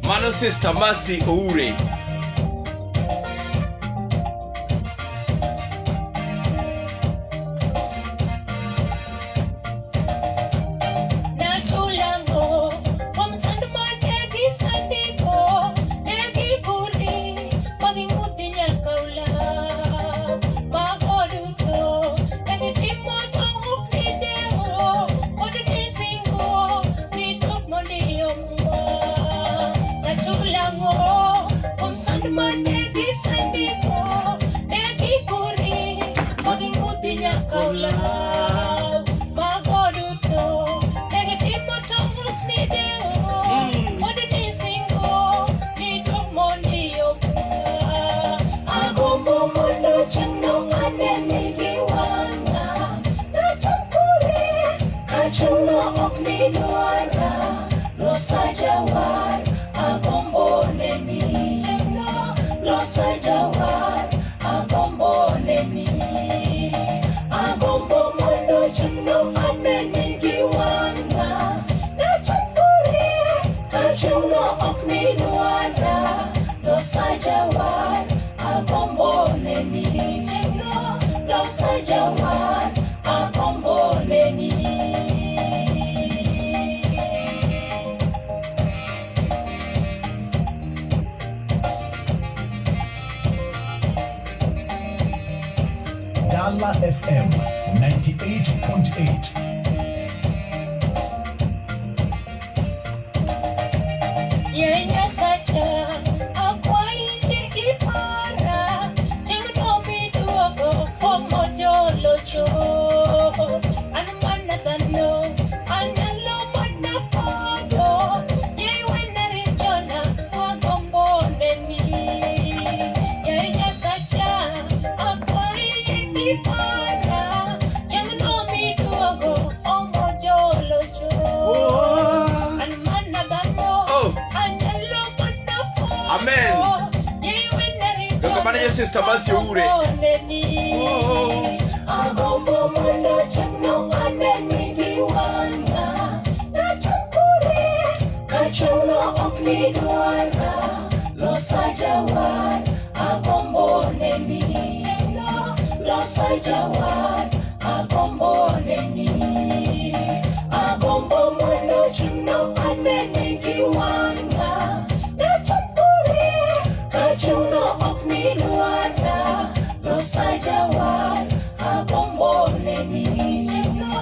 Mano Sister Mercy Oure. Nachulango kuom sand mane gisandigo, ne giguri ma ging'udhi nyaka olaw. Mago duto ne gitimo to ok gidewo, pod gisingo ni tok mondo iomwa. Nachulango kuom sand mane gisandigo, ne giguri ma ging'udhi nyaka olaw. Mago duto ne gitimo to ok gidewo, pod gisingo ni tok mondo iomwa. Agombo mondo chieng'no anene gi wang'a, nachokore ka chieng'no ok nidwara, losa jawar, agombo neni chieng'no, losa jawar, agombo neni. Agombo mondo chieng'no anene gi wang'a, nachokore ka chieng'no ok nidwara, losa jawar, agombo neni chieng'no, losa jawar, agombo neni. Dala FM 98.8. Ye Nyasacha, akwayi ipara, chieng'no miduogo omo jolocho. An mana dhano, anyalo mana podho, yie iwena richona, agombo neni. Ye Nyasacha, akwayi ipara, chieng'no miduogo omo jolocho. An mana dhano, Oh. anyalo mana podho, Amen. Erokamano Sister Mercy Oure. Agombo mondo chieng'no aneni gi wang'a, nachokore ka chieng'no ok nidwara, losa jawar, agombo neni chieng'no, losa jawar, agombo neni. Agombo mondo chieng'no aneni gi wang'a, nachokore ka chieng'no ok nidwara, losa jawar, agombo neni chieng'no,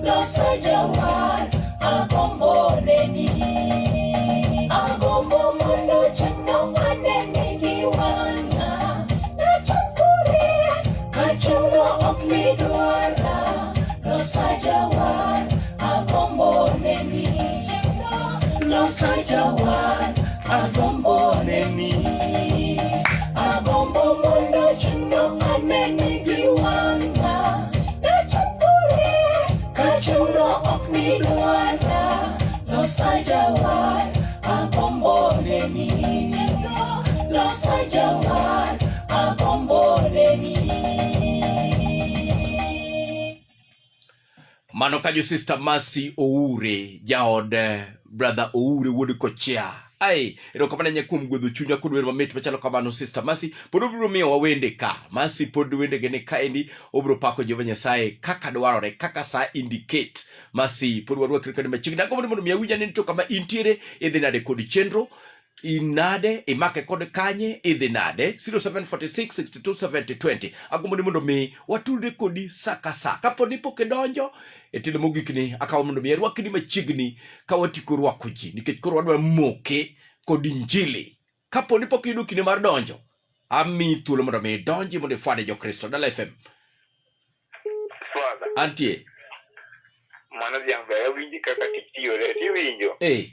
losa jawar, agombo neni. Agombo mondo chieng'no aneni gi wang'a, nachokore ka chieng'no ok nidwara, losa jawar, agombo neni chieng'no, losa jawar, agombo neni. Agombo mondo chieng'no aneni gi wang'a, nachokore ka chieng'no ok nidwara, losa jawar, agombo neni chieng'no, losa jawar, agombo neni. Mano kanyo Sister Mercy Oure, jaod brother Oure wuod Kochia. Ai, erokamano ahinya kuom gwedho chunywa kod wer mamit machalo kamano Sister Mercy. Pod obiro miyowa wende ka. Mercy pod wendege ni kaendi obiro pako Jehova Nyasaye kaka dwarore, kaka sa indicate. Mercy pod warwakri kode machiegni. Agombo ni mondo mi awinj ane ni to kama intiere idhi nade kod chenro. In nade, imake kod kanye, idhi nade? 0746 62 70 20. Agombo ni mondo mi watudre kodi sa ka sa. Kapo ni pok idonjo e tindo mogik ni, akawo mondo mi arwakni machiegni ka watiko rwako ji, nikech koro wadwa moke kod injili. Kapo ni pok iyudo kinde mar donjo, amiyi thuolo mondo mi idonji mondo ifwade Jokristo. Dala FM. Father, Antie. mano dhiang' ber awinji kaka tich tiyore tiwinjo. Eh.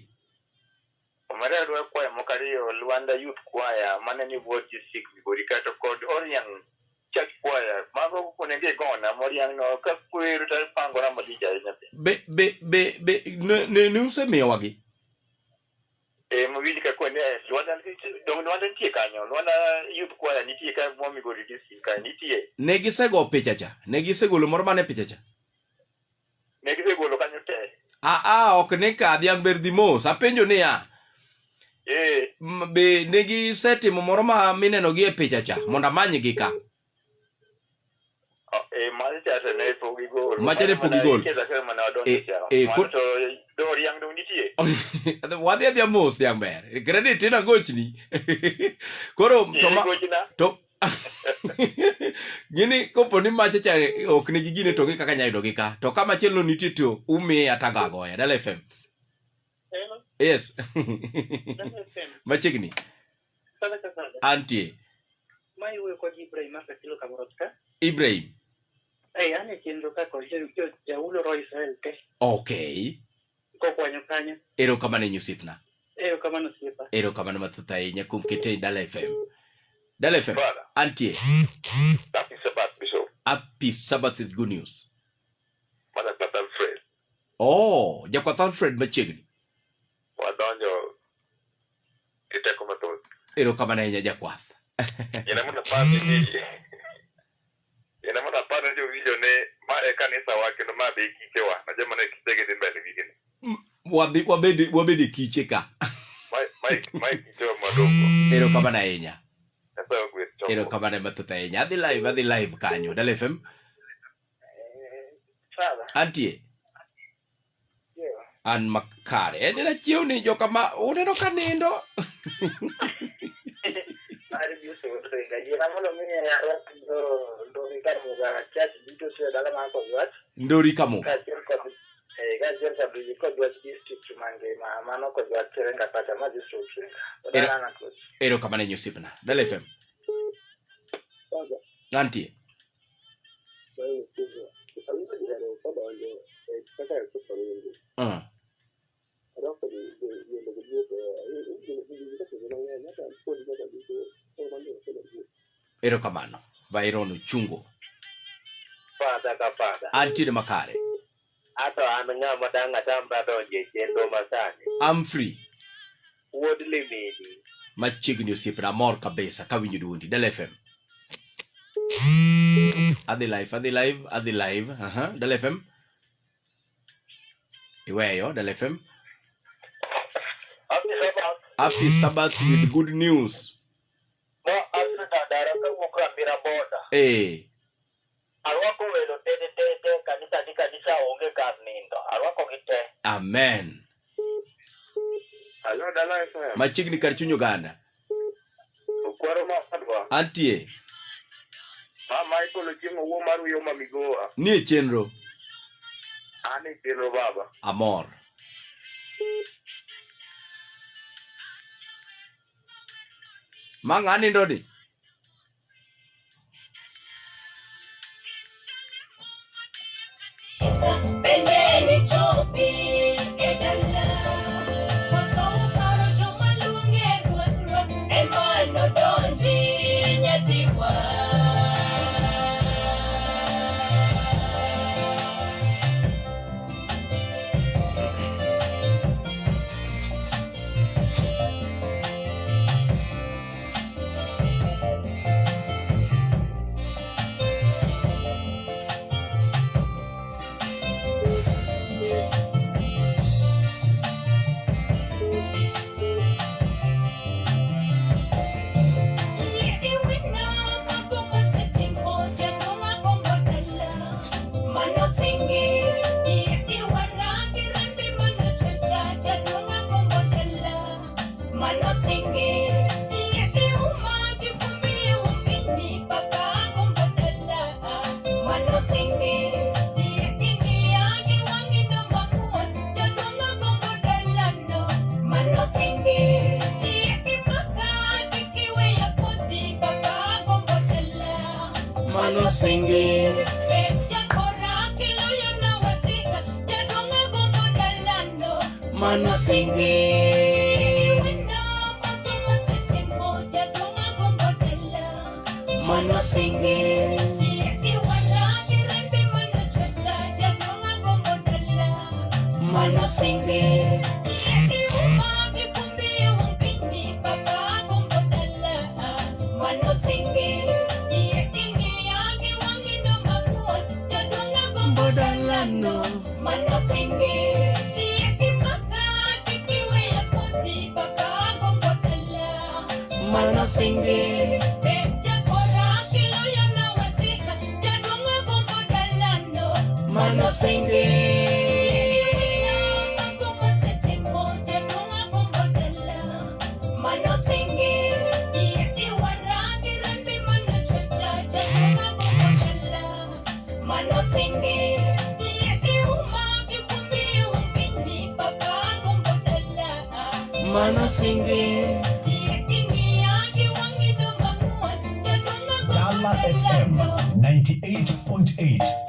Omera adwa kwayo moko ariyo Luanda Youth Choir mane ni Ward District Migori kato kod Oriang Church Choir. Mago onego igona Moriang no ka kwero to apangora malich ahinya. Be be be be ne ne, ne usemiyowagi? Eh mawinj ka kone Luanda dong Luanda nitie kanyo. Luanda Youth Choir nitie ka mo Migori District ka nitie. Ne gisego picha cha. Ne gisegolo moro mane picha cha. Ne gisegolo kanyo te. Aa, ok ni ka dhiang' ber dhi mos. Apenjo niya, Eh be ne gisetimo moro ma mineno gi e picha cha mondo amanygi ka? Macha cha to ne pok gigolo. Macha ne pok gigolo. Mana kaka mana wadonjo cha. Eh, Mano kor- to do Oriang dong nitie. Wadhi adhiya mos dhiang' ber. Credit ina gochni. Koro to ma Gochna. to gini kopo ni macha cha ok nigi gine to gi kaka nyalo yudogi ka. To kama chielo nitie to umiya tago agoya. Dala FM. Hello, Yes. Dala FM. Machiegni. Sada ka sada. Antie. Ma iwuoyo kod Ibrahim Akatilo Kamorot ka. Ibrahim. Eh, an e chenro ka kod jaulo Roy Israel te. Okay. Kokwanyo kanyo. Erokamano e osiepna. Erokamano osiepa. Erokamano mathoth ahinya kuom kete e Dala FM. Dala FM. Father, Antie. happy Sabbath Bishop. Happy Sabbath with good news. Mother Brother Alfred. Oh, jakwath Alfred machiegni. Wadonjo gi teko mathoth. Erokamano ahinya jakwath. Gina mondo apar ni gina mondo apar ni jowinjo ni ma e kanisa wa kendo ma be e kichewa. Najua mana e kiche gi dhi mbele wigni. Wadhi wabed wabed e kiche ka. Ma ma e kichewa madongo. Erokamano ahinya. Nyasaye ogwedh chokruok. Erokamano mathoth ahinya. Adhi live kanyo. Dala FM. Father. Antie. An makare. En achiew ni joka ma uneno ka nindo. Mar biso ringa. Gina mondo mi arwak ndori Kamuga church duto te dala mar Kodwach. Ndori Kamuga. Kaachiel kod kaachiel kod Kodwach district mangima mano Kodwach Siringa pacha ma district Siringa. Odala na koch. Erokamano e osiepna. Dala FM. Antie. Erokamano. Byron Ochungo. Father ka father. Antiere makare. Ato an ng'ama dang' atamra donjo e chenro masani. Humphrey. Wuod Limini. Machiegni osiepna amor kabisa kawinjo duondi. Dala FM. Adhi live, adhi live, adhi live. Aha, Dala FM. Iweyo, Dala FM. Happy Sabbath. Happy Sabbath with good news. Mo Alfred Adara kawuok Rambira boda. Eh, Arwako welo te te te te kanisa ni kanisa onge kar nindo. Arwako gi te. amen. Alo Dala FM. Machiegni kar chuny Uganda. Okwaro madwa. Antie, Ma Michael Ochieng' owuo mar Uyoma Migoa. nie chenro. An e chenro baba. Amor. Ma ng'a nindo ni? Bendeni chopi e dala. Koso uparo joma luonge ruoth ruoth, ema nodonji nyathiwa. Manosingi. Manosingi. Manosingi. Manosingi. Bodalano. Manosingi. Manosingi. Manosingi. Manosingi. Dala FM 98.8.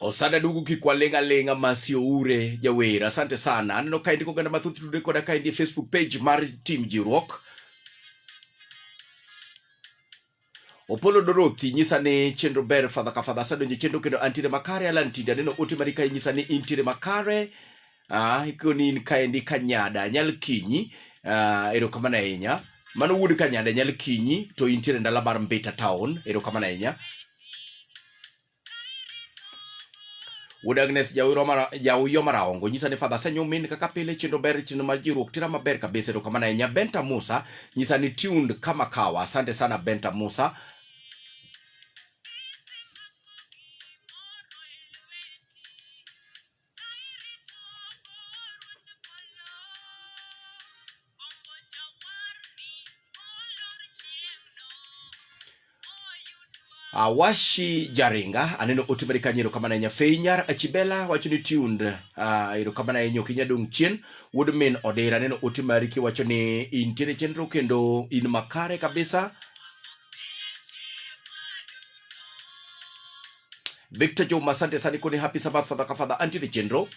Osada dugu kikwalenga lenga masio ure jawera. Asante sana. Aneno ka indiko oganda mathoth tudre koda ka indie Facebook page mar Team Jiwruok. Opolo Dorothy nyisa ni chenro ber fadha ka fadha asedonjo e chenro kendo antiere makare. Alan Tinde aneno ote mari kae nyisa ni intiere makare. Ikoni in kaendi Kanyada nyal kinyi. Erokamano ahinya. Mano wuod Kanyada nyal kinyi to intiere ndala mar Mbita town. Erokamano ahinya. Wuod Agnes Jauyo Maraongo nyisa ni fadha asenyo min kaka pile chenro ber chenro mar jiwruok tira maber kabisa. Erokamano ahinya. Benta Musa nyisa ni tuned kama kawa. Asante sana Benta Musa. Awashi Jaringa, aneno ote mari kanyo erokamano ahinya. Fei Nyar Achibela wacho ni tuned, erokamano ahinya ok inyal dong' chien. Wuod min Odera, aneno ote mari kiwacho ni intiere chenro kendo in makare kabisa. Victor Juma, asante sana koni happy Sabbath father ka father antiere chenro.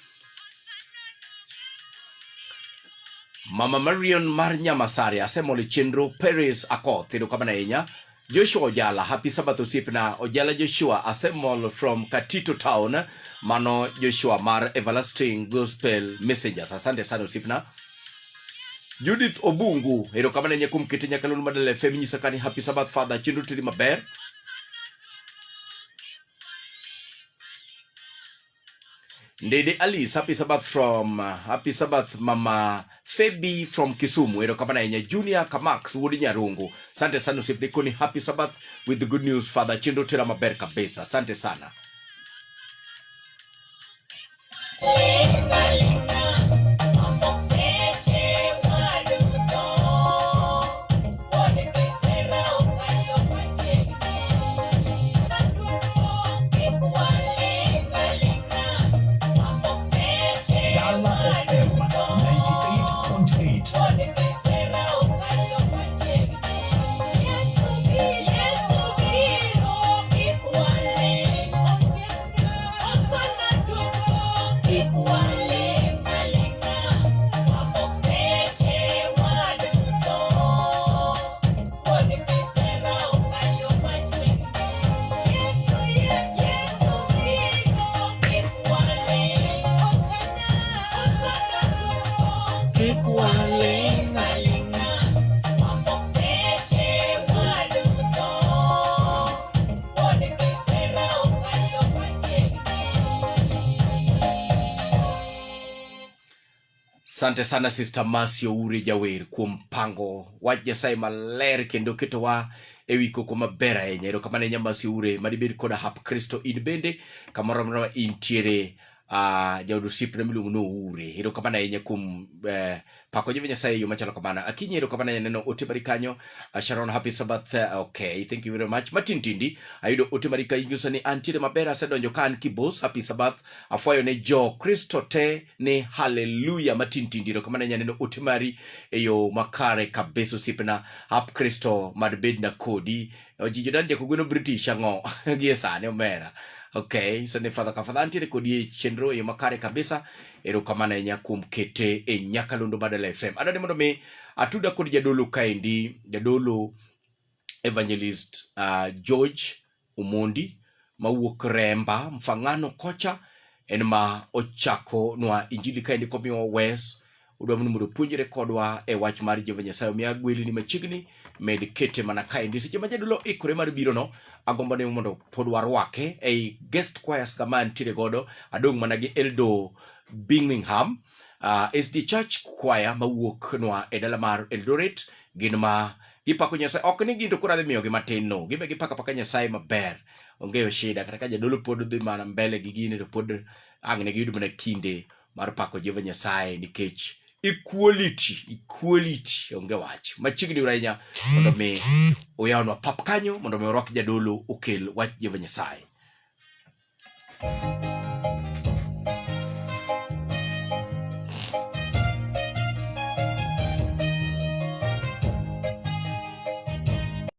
Mama Marion mar Nyamasare asemolo chenro Paris Akoth erokamano ahinya. Joshua Ojala, happy Sabbath osiepna. Ojala Joshua asemol from Katito Town. Mano Joshua mar Everlasting Gospel Messengers. Asante sana osiepna. Judith Obungu, erokamano ahinya kuom kete nyakalondo mar Dala FM nyisa kani happy Sabbath father, chenro teri maber. Ndede Alice, happy Sabbath from happy Sabbath Mama Febi from Kisumu. Erokamano ahinya Junior Kamax wuod Nyarungu. Asante sana osiepne koni happy Sabbath with the good news father. Chenro tera maber kabisa. Asante sana. Dala FM 98.8. Sante sana Sister Mercy Oure Jawer kuom pango wach Nyasaye maler kendo ketowa e wi koko maber ahinya. Erokamano ahinya Mercy Oure, madibed koda hap Kristo in bende kamoro amora ma intiere jaod osiepna miluongo ni Oure. Erokamano ahinya kuom pako Jehova Nyasaye e yo machalo kamano. Akinyi erokamano ahinya neno ote mari kanyo. Sharon happy Sabbath. Okay, thank you very much. Martin Tindi, ayudo ote mari ka inyiso ni antiere maber asedonjo ka an Kibos. Happy Sabbath. Afwayo ne jo Kristo te ni haleluya. Martin Tindi, erokamano ahinya neno ote mari e yo makare kabisa osiepna. Hap Kristo mad bedna kodi. Ojijo dan jakogweno British ang'o gie sani omera. Okay, so ne father ka father antiere kodi e chenro e yo makare kabisa. Erokamano ahinya kuom kete e nyakalondo mar Dala FM. Adwaro ni mondo mi atuda kod jadolo kaendi, jadolo Evangelist George Omondi mawuok Remba Mfang'ano kocha en ma ochako nwa injili kaendi komiwa wes odwa mondo opuonjre kodwa e wach mar Jehova Nyasaye. Omiyo agweli ni machiegni, med kete mana kaendi. Seche ma jadolo ikore mar biro no, agombo ni mondo pod warwake ei guest choirs kama antiere godo. Adong' mana gi Eldo Birmingham, SD Church Choir mawuok nwa e dala mar Eldoret. Gin ma gipako Nyasaye, ok ni gin to koro adhi miyogi matin no, gin be gipako apaka Nyasaye maber, onge shida. Kata ka jadolo pod dhi mana mbele gi gini to pod ang' ne giyud mana kinde mar pako Jehova Nyasaye nikech equality, equality onge wach. Machiegni uru ahinya mondo mi uyawnwa pap kanyo mondo mi orwak jadolo okel wach Jehova Nyasaye.